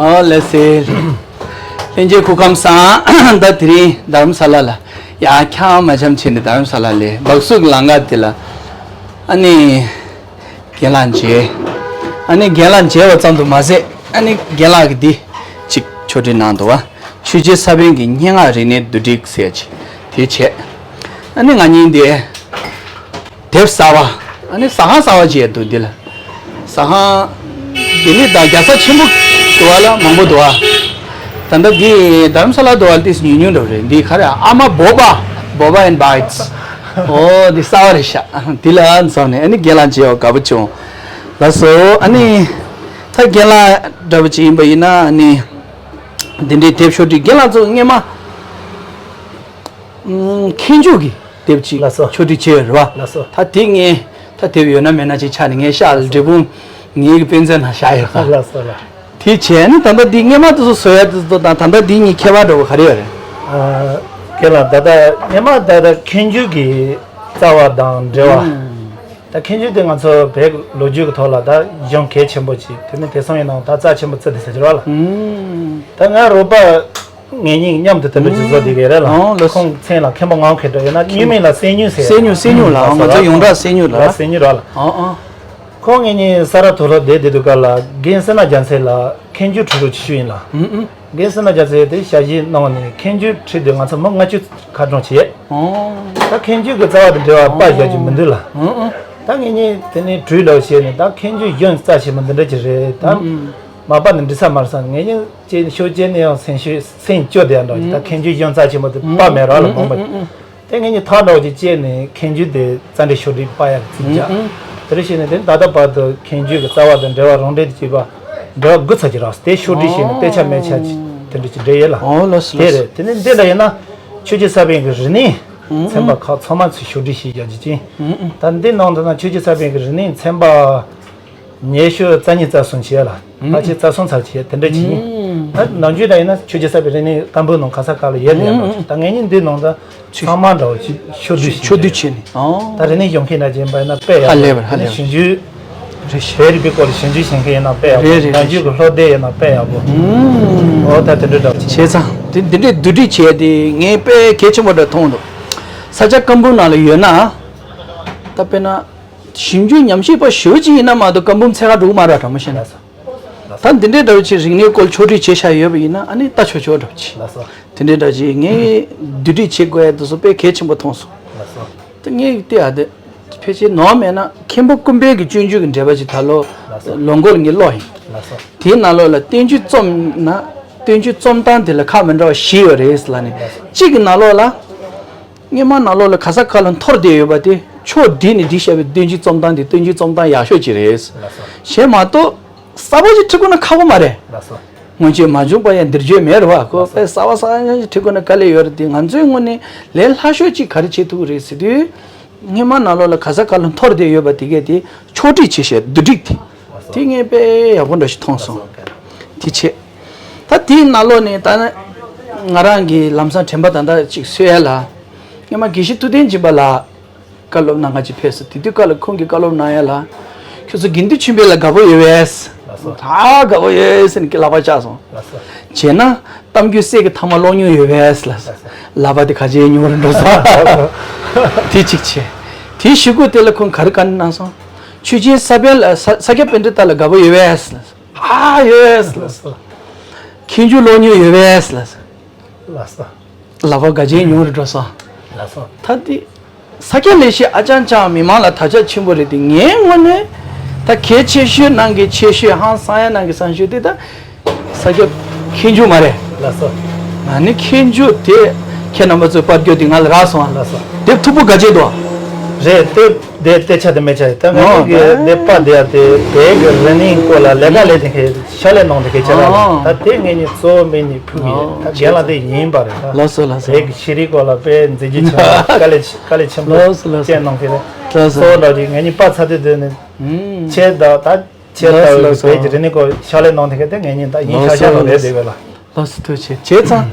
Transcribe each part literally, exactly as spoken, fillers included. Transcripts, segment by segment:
ཨོ་ལགས་སེ། ལྷན་རྒྱས་སྐུ་ཁམས་བཟང་། ད་དེ་རིང་རྡ་རམ་ས་ལ་ལ་ཡ་འཁྱམས་མ་འཁྱམས་བྱས་ནས་རྡ་རམ་ས་ལ་ལ་སྦག་སུག་ལང་ག་དེ་ལ་ཨ་ནི་རྒན་ལགས་མཇལ། ཨ་ནི་རྒན་ལགས་མཇལ་བ་ཙམ་དུ་མ་ཟད། ཨ་ནི་རྒན་ལགས་ཀྱིས་འདི་གཅིག་ཕྱོགས་སྒྲིག་གནང་འདུག་བ། ཆོས་རྗེ་ས་པཎ་གྱི་སྙན་ངག་རིག་གནས་བསྡུས་སྒྲིག་ཟེར་ཅིག་དེ་བྱས། ཨ་ནི་ང་གཉིས་འདི་དེབ་གསར་བ། ཨ་ནི་ཟ་ཁང་གསར་བ་ཅིག་འདུག་འདི་ལ། ཟ་ཁང་ལྡི་ལི་དང་རྒྱལ་ས་ཆེན་པོ་འདུག་བ་ལ་མང་པོ་འདུག་བ། ད་ལྟ་འདི་རྡ་རམ་ས་ལ་འདུག་བ་ལ་ཏིས་ཉུང་ཉུང་འདྲ་བོ་རེད། འདི་ག་རེ་ཨ་མ་བོ་བ། བོ་བ་ཨེན་བྷའིཊ། ཨོ་འདི་གསར་བ་རེད་ཤག་འདི་ལ་འཛོམས་ནས་ཨ་ནི་རྒན་ལགས་མཇལ་བ་དགའ་པོ་བྱུང་། ལགས་སོ། ཨ་ནི་ད་རྒན་ལགས་འདྲ་བོ་ཅིག་ཡིན་པ་ཡིན་ན་ཨ་ནི་འདི་འདྲའི་དེབ་ཕྱོགས་སྒྲིག་རྒན་ལགས་ཚོ་སྔས་མ་ཨུམ། མཁས་འཇུག་གི་དེབ་ཅིག་ལགས་སོ། ཕྱོགས་སྒྲིག་བྱས་ཡོད་རེད་བ། ལགས་སོ། ད་དེ་ངས་ད་དེབ་ཡོད་ན་མེད་ན་ཅིག་ཆགས་ནས་ངས་ཤག་འབྲས་སྤུངས་ངའི་གི་དཔེ་མཛོད་ནང་བཞག་ཡོད་ལ། ལགས་སོ་ལགས། དེ་བྱས་ནས་ད་ལྟ་འདི་སྔས་མ་དེ་ཚོ་བཟོ་ཡ་དེ་ཚོ་དང་ད་ལྟ་འདི་གཉིས་ཁྱད་པར་འདྲ་བོ་ག་རེ་ཡོད་རེད། ཨ། རྒན་ལགས་ད་ལྟ་སྔས་མ་ད་ལྟ་མཁས་འཇུག་གི་རྩ་བ་དང་འགྲེལ་བ། ཨུམ། ད་མཁས་འཇུག་དེ་ང་ཚོ་བོད་ཀྱི་ལོ་རྒྱུས་ཀྱི་ཐོག་ལ་ད་གཞུང་གལ་ཆེན་པོ་ཅིག་དེ་ནས་དེང་སང་ཡིན་ནའང་ད་རྩ་ཆེན་པོ་བརྩི་བསྡད་ཟེར་གྱི་རེད་བ་ལ། ཨུམ། ད་ང་རོགས་པ་ངེད་གཉིས་མཉམ་དུ་དེ་འདྲ་ཅིག་བཟོ་བསྡད་ཀྱི་རེད་ལ། ཨོ་ལགས་སོ། ཁོང་མཚན་ལ་མཁན་པོ་ངག་དབང་མཁས་གྲུབ་ཡིན་ན་མཁས་མིང་ལ་གསེར་སྨྱུག་ཟེར། གསེར་སྨྱུག་གསེར་སྨྱུག་ལགས། ང་ཚོ་ཡོངས་གྲགས་གསེར་སྨྱུག་ལགས། གསེར་སྨྱུག་ར་ལ། ཨོ་ཨོ། ཁོང་ངེད་གཉིས་ས་རཱ་ཐོག་ལ་བསྡད་བསྡད་དུས་སྐབས་ལ་རྒན་བསོད་ནམས་རྒྱལ་མཚན་ལ་མཁས་འཇུག་ཁྲིད་རོགས་ཞུས་ཡིན་ལ། ཨུམ་ཨུམ། རྒན་བསོད་ནམས་རྒྱལ་མཚན་དེ་ཞལ་བཞེས་གནང་ནས་མཁས་འཇུག་ཁྲིད་དུས་ང་ཚོ་མི་ལྔ་བཅུ་ཁ་གྲངས་བྱས། ཨོ། ད་མཁས་འཇུག་གི་རྩ་བ་དང་འབྲེལ་བ་པར་བཞག་རྒྱུ་མི་འདུག་ལ། ཨུམ་ཨུམ། ད་ངེད་གཉིས་དེ་ནས་གྲོས་འདྲ་བོ་བྱས་ནས་ད་མཁས་འཇུག་གཞུང་རྩ་ཆེན་པོ་འདི་འདྲ་ཅིག་རེད་ད། ཨུམ་ཨུམ། མ་པ་ནི་འགྲིག་ས་མ་རེད་བསམ། ངེད་གཉིས་ཅེས་ཤོད་ཅེས་ནས་ཡང་སེམས་ཤོད་སེམས་སྐྱོ་བསྡད་འདྲ་བོ་ཅིག་ད་མཁས་འཇུག་གཞུང་རྩ་ཆེན་པོ་དེ་པར་མེད་ར་ལ་མང་པོ་ཡོད། ཨུམ་ཨུམ། དེ་ངེད་གཉིས་ཐག་འདྲ་བོ་ཅིག་བཅད་ནས་མཁས་འཇུག་དེ་རྩ་འགྲེལ་ཕྱོགས་སྒྲིག་པར་ཡག་རྩིས་བརྒྱབ། ཨུ་ཨུ། དེ་རེ་བྱས་ནས་དེ་ད་ལྟ་བར་དུ་མཁས་འཇུག་གི་རྩ་བ་དང་འགྲེལ་བ་རང་འགྲེལ་དེ་བཅས་པ་འགྲེལ་བ་དགུ་ཚར་གྱི་རེད། དེ་ཕྱོགས་སྒྲིག་བྱས་ནས་དཔེ་ཆ་མེད་ཆ་ཅིག་དེ་འདྲ་ཅིག་འགྲེལ་ཡོད་ལ། ཨོ་ལགས་སོ་དེ་ལགས་སོ། རེད། དེ་ནས་འདི་འདྲ་ཡིན་ན་ཆོས་རྗེ་ས་པཎ་གྱི་རིག་གནས་ཚན་པ་ཁག་ཚང་མ་ཚུར་ཕྱོགས་སྒྲིག་བྱས་བཞག་རྒྱུ་ཅན། ཨུ་ཨུ། ད་འདི་ནང་དུ་ན་ཆོས་རྗེ་ས་པཎ་གྱི་རིག་གནས་ཚན་པ། ཉི་ཤུ་རྩ་གཉིས་རྩ་གསུམ་བྱས་ལ། ཨུམ། ཕལ་ཆེར་རྩ་གསུམ་ཚར་བྱས་དེ་འདྲ་བྱས། ཨུམ། ད་ནམ་རྒྱུན་ད་ཡིན་ན་ཆོས་རྗེ་ས་པཎ་རིག་གནས་བཀའ་འབུམ་ནང་ག་ས་ག་ལ་ཡོད་དེ་ཡང་། ཨུམ། ད་ངེད་གཉིས་འདི་ནང་ད་ཚང་མ་འདྲ་བོ་ཞིག་ཕྱོགས་བསྡུས་ཕྱོགས་བསྡུས་བྱས་ནས། ཨོ། ད་རིག་གནས་སྦྱོང་མཁན་ན་ཅན་པ་ཡིན་ན་དཔེ་ཡག་ཧ་ལས་པ་རེད། ཧ་ལས་པ་རེད། ཞིབ་འཇུག་རེད་ཤག་བོད་རིག་པའི་སྐོར་ལ་ཞིབ་འཇུག་བྱེད་མཁན་ཡིན་ན་དཔེ་ཡག་པོ། རེད་རེད། ནམ་རྒྱུན་གྱི་སློབ་དེབ་ཡིན་ན་དཔེ་ཡག་པོ། ཨུམ། ཨོ་ད་དེ་འདྲ་འདྲ་བོ་བྱས། བྱས་ཙང་དེ་འདི་འདྲའི་བསྡུ་སྒྲིག་བྱས་ཏེ་ངས་དཔེ་གལ་ཆེན་པོ་འདྲ་མཐོང་འདུག་ས་སྐྱ་བཀའ་འབུམ་ནང་ལ་ཡོད་ན། ད་དཔེར་ན། ཞིབ་འཇུག་ཉམས་ཞིབ་པ་ཞེ་པོ་ཅིག་ཡིན་ན་མ་གཏོགས་བཀའ་འབུམ་ཚད་ག་འགྲོ་གི་མ་རེད་དྲང་མོ་བཤད་ན། ལགས་སོ། ལགས་སོ། ད་འདི་འདྲའི་འདྲ་བོ་ཅིག་རིག་གནས་སྐོར་ཕྱོགས་སྒྲིག་བྱས་བཞག་ཡོད་པ་ཡིན་ན་ཨ་ནི་ལྟ་ཆོག་ཆོག་འདྲ་བོ་ཅིག་ལགས་སོ། དེ་འདྲའི་འདྲ་ཅིག་ངས་བསྡུ་སྒྲིག་བྱེད་དགོས་ཡ་དེ་ཚོ་དཔེ་གལ་ཆེན་པོ་མཐོང་སོང་། ལགས་སོ། ད་ངས་བལྟས་ཡ་དེ་ཕལ་ཆེར་ནོར་མེད་ན་མཁན་པོ་ཀུན་དཔལ་གྱི་སྤྱོད་འཇུག་གི་འགྲེལ་པ་ཅིག་ད་ལོ། ལགས་སོ། ལོ་འགོར་ངས་ཀློག་ཡིན། ལགས་སོ། དེའི་ནང་ལོགས་ལ་བསྟན་བཅོས་རྩོམ་ན་བསྟན་བཅོས་རྩོམ་སྟངས་དེ་ལ་ཁག་མི་འདྲ་བ་བཞི་ཡོད་རེད་ལབ་ནས། ལགས་སོ། གཅིག་གི་ནང་ལོགས་ལ། སྔས་མ་ནང་ལོགས་ལ་ག་ས་ག་ལ་འཐོར་བསྡད་ཡོད་པ་དེ་ཕྱོགས་བསྒྲིགས་ནས་བསྒྲིགས་བཞག་པའི་བསྟན་བཅོས་རྩོམ་སྟངས་དེ་བསྟན་བཅོས་རྩོམ་སྟངས་ཡག་ཤོས་ཅིག་རེད། ལགས་སོ། གཞན་མ་གཏོགས་གསར་པ་ཅིག་ཁྲིད་དགོས་ན་ཁག་པོ་མ་རེད། ལགས་སོ། སྔོན་ཆད་མ་བྱུང་བ་ཡང་འདིར་བརྗོད་མེད་རེད་བ། ཁོ་དཔེ་གསར་པ་གསར་པ་ཅིག་ཁྲིད་དགོས་ན་དཀའ་ལས་ཡོད་རེད་དེ། ང་ཚོའི་ངོས་ནས་ལས་སླ་ཤོས་ཅིག་ག་རེ་བྱེད་ཐུབ་ཀྱི་རེད་ཟེར་དུས། སྔས་མ་ནང་ལོགས་ལ་ག་ས་ག་ལ་འཐོར་བསྡད་ཡོད་པ་དེ་གས་དེ་ཕྱོགས་སྒྲིག་བྱས་བྱས་བསྡུ་སྒྲིག་དེ། དེ་ངས་དཔེ་ཡག་པོ་འདྲ་ཞིག་མཐོང་སོང་། དེ་བྱས། ད་དེའི་ནང་ལོགས་ནས་ད་ང་རང་གི་ལམ་སང་དྲན་པ་ད་ལྟ་ཅིག་གསོས་ཡ་ལ། སྔས་མ་དགེ་བཤེས་ཐུབ་བསྟན་སྦྱིན་པ་ལགས་བཀའ་སློབ་གནང་ག་ཅིག་ཕེབས་སོང་། དེ་དུས་སྐབས་ལ་ཁོང་གིས་བཀའ་སློབ་གནང་ཡ་ལ། ཁྱོད་ཚོ་དགེ་འདུན་ཆོས་འཕེལ་ལ་དགའ་པོ་ཡོད་པས། ལགས་སོ། ད་དགའ་པོ་ཡོད་ཟེར་ནས་ལག་པ་བཅག་སོང་། ལགས་སོ། བྱས་ན། གཏམ་རྒྱུད་གསེར་གྱི་ཐ་མག་ཀློག་མྱོང་ཡོད་པས་ལ། ལགས་སོ། ལག་པ་དེ་ག་ཅེ་ཉུང་རུ་འགྲོ་སོང་། དེ་གཅིག་བྱས། དེའི་གཞུག་གུ་དེ་ལ་ཁོང་ག་རེ་བཀའ་འདྲི་གནང་སོང་། ཆོས་རྒྱལ་ས་པཎ་ལ་ས་ས་སྐྱ་པཎྜི་ཏ་ལ་དགའ་པོ་ཡོད་པས་ལ། ཨ་ཡོད་ལ། ལགས་སོ། མཁས་འཇུག་ཀློག་མྱོང་ཡོད་པས་ལ། ལགས་སོ། ལག་པ་ག་ཅེ་ཉུང་རུ་འགྲོ་སོང་། ལགས་སོ། ད་དེ། ས་སྐྱ་ལེགས་བཤད་ཨ་ཅང་ཅང་མི་མང་ལ་དར་ཁྱབ་ཆེན་པོ་རེད་དེ། ངའི་ངོས་ནས་ད་གལ་ཆེ་ཤོས་ནང་གི་ཆེ་ཤོས་ཧང་སང་ཡ་ནང་གི་སང་ཤོས་དེ་ད་ས་སྐྱ་མཁས་འཇུག་མ་རེད། ལགས་སོ། ང་ནི་མཁས་འཇུག་དེ་ཁྱེད་རྣམ་པ་ཚོས་པར་བསྐྱོད་དེ་ང་ལ་རག་སོང་། ལགས་སོ། དེབ་མཐུག་པོ་ག་ཅེ་འདུག་རེད་དེ། དེ་དེ་ཆ་དེ་མེད་ཆ་ཡིན། ད་ང་ཨོ་གཉིས་ཀྱི་དེ་པ་དེ་ཡ་དེ་བོད་ཀྱི་རིག་གནས་སྐོར་ལ་ལས་ཀ་ལས་དེ་མཁན་ཕྱག་ལས་གནང་དེ་མཁན་ཆེ་ར་ལ། ཨོ། ད་དེ་ངེད་གཉིས་གཙོ་བོ་མིན་ནི་ཕུགས་ཀྱི་ཨོ་ད་རྒན་ལགས་དེ་ཡིན་པ་རེད་ད། ལགས་སོ་ལགས་སོ། བོད་ཀྱི་ཤེས་རིག་སྐོར་ལ་དཔེ་མཛད་རྗེས་ཆེ་བ་དཀའ་ལས་དཀའ་ལས་ཆེན་པོ་ལགས་སོ་ལགས་སོ། བསྐྱལ་གནང་མཁན་རེད། ལགས་སོ། གཙོ་བོ་འདྲ་ཅིག་ངེད་གཉིས་པ་ཚ་དུས་དུས་ནི་ཨུམ་ཆེ་ད་ད་ཆེ་ད་ལགས་སོ་ལགས་སོ། བོད་ཀྱི་རིག་གནས་སྐོར་ཕྱག་ལས་གནང་དེ་མཁན་དེ་ངེད་གཉིས་ད་ཡིན་ལགས་ཤ་ཤ་སོ་ནང་ལས་ལགས་སོ། དེ་ག་ལ། ལགས་སོ་ཐུགས་རྗེ་ཆེ། བྱས་ཙང་།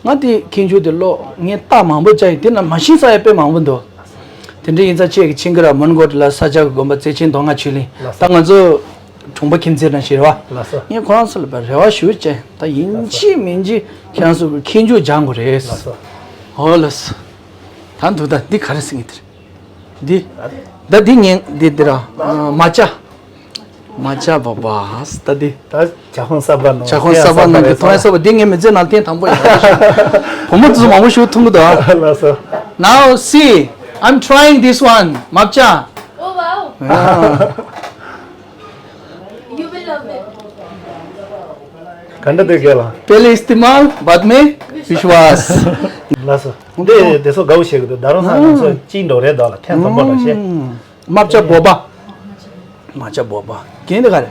ང་དེ་མཁས་འཇུག་དེ་ཀློག་ངས་རྟགས་མང་པོ་བཅར་ཡིན། དེ་ན་མ་ཤེས་ས་ཡ་དཔེ་མང་པོ་འདུག་དེ་འདྲ་ཡིན་ཙང་ཁྱེད་ཀྱིས་མཁྱེན་གྱི་རེད། མོན་གྷོ་ལ་ས་སྐྱ་གི་དགོན་པ་བརྩེ་ཆེན་མདོ་སྔགས་ཆོས་གླིང་། ལགས་སོ། ད་ང་ཚོ་ གྲོང་པ་ཁྱིམ་མཚེས་རང་ཞིག་རེད་བ། ལགས་སོ། ངས་ཁོ་རང་ཚོ་ལ་རེ་བ་ཞུ་བྱས་ད་ཡིན་གཅིག་མིན་གཅིག་ཁྱེད་རང་ཚོ་གི་མཁས་མཆོག་སྦྱང་དགོས་རེད། ལགས་སོ། ཨོ་ལགས་སོ། ད་འདུག་ད་འདི་ག་རེ་ཟེར་གྱི་འདི་རེད། འདི། ད་འདི་ངས་འདི་འདི་ར། མ་ཅ། མ་ཅ་བ་བ་ད་འདི། ད་ཇ་ཁང་གསར་པ་ནང་། ཇ་ཁང་གསར་པ་ནང་གི་ཐོ་ཡ་གསར་པ་འདི་ངས་མི་ཚེ་ནང་ཐེངས་དང་པོ་ཡིན། བུ་མོ་ཚོ་མང་པོ་ཞིག་འཐུང་གི་འདུག་ཨ། ལགས་སོ། Now see, I'm trying this one, མ་ཅ། Oh wow. You will love it. ག་འདྲ་འདུག་རྒན་ལགས། पहले इस्तेमाल, बाद में विश्वास. ལགས་སོ། འདི་དེ་ཚོ་དགའ་བོ་བྱེད་ཀྱི་འདུག་ད་རུང་ས་ང་ཚོ་ཅིག་འགྲོ་རེད་དོ་ལ་ཐེངས་དང་པོ་ལ་བྱེད། མ་ཅ་བོ་པ། མ་ཅ་བོ་པ། རྒན་འདི་ག་རེད།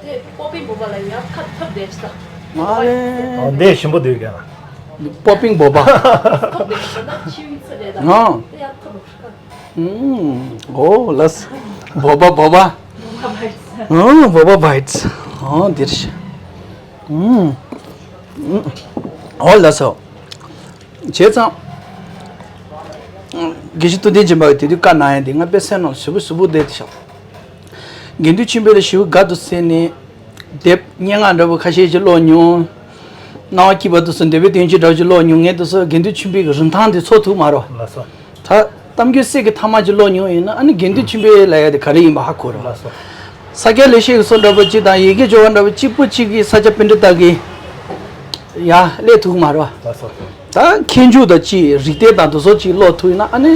དེ་པོ་པིང་བོ་པ་ལ་ཡར་ཁ་ཐབ་བསྡད་ས། མ་ལེ། ཨོ་འདི་ཞིམ་པོ་འདུག་རྒན་ལགས། པོ་པིང་བོ་པ། ཐབ་བསྡད་ས་ན་ཆི་ཝིང་ཚ་རེད་ད། ཨོ། དེ་ཡར་ཐབ་ཁ། ཨུམ། ཨོ་ལགས། བོ་པ་བོ་པ། ཨུམ། བོ་པ་བྷའི་ཊི། ཨོ་འདིར་ཤི། ཨུམ། ཨུམ། ཨོ་ལགས་སོ། བྱས་ཙང་། དགེ་བཤེས་ཐུབ་བསྟན་སྦྱིན་པ་གིས་དེ་དུས་བཀའ་གནང་ཡ་དེ་ང་དཔེ་སེམས་ནང་ཞེ་པོ་ཞེ་པོ་བསྡད་དེ་ཤག་དགེ་འདུན་ཆོས་འཕེལ་ལ་ཞེ་པོ་དགའ་འདུག་ཟེར་ནས། དེབ་སྙན་ངག་འདྲ་པོ་ཁ་ཤས་ཅིག་ཀློག་མྱོང་། སྣང་བ་སྐྱིད་པ་འདུག་ཟེར་འདོད་པའི་དོན་གྱི་འདྲ་པོ་ཅིག་ཀློག་མྱོང་། ངས་འདུག་ཟེར་དགེ་འདུན་ཆོས་འཕེལ་གྱི་རིན་ཐང་དེ་ཚོར་ཐུབ་མ་རེད། ལགས་སོ། ད་གཏམ་རྒྱུད་གསེར་གྱི་ཐ་མག་ཅིག་ཀློག་མྱོང་ཡིན་ན་ཨ་ནི་དགེ་འདུན་ཆོས་འཕེལ་ལབ་ཡ་དེ་ག་རེ་ཡིན་པ་ཧ་གོ་རེད། ལགས་སོ། ས་སྐྱ་ལེགས་བཤད་ཀྱི་སོ་འདྲ་པོ་གཅིག་དང་ཡི་གེ་སྦྱོར་བ་འདྲ་པོ་གཅིག་པོ་གཅིག་གིས་ས་སྐྱ་པཎྜི་ཏ་གི་ཡ་ཀླད་ཐུག་མ་རེད་བ། ལགས་སོ། ད་མཁས་མཆོག་དང་གཅིག་རིག་གཏེར་དང་དེ་ཚོ་གཅིག་ཀློག་ཐུབ་ཡིན་ན་ཨ་ནི་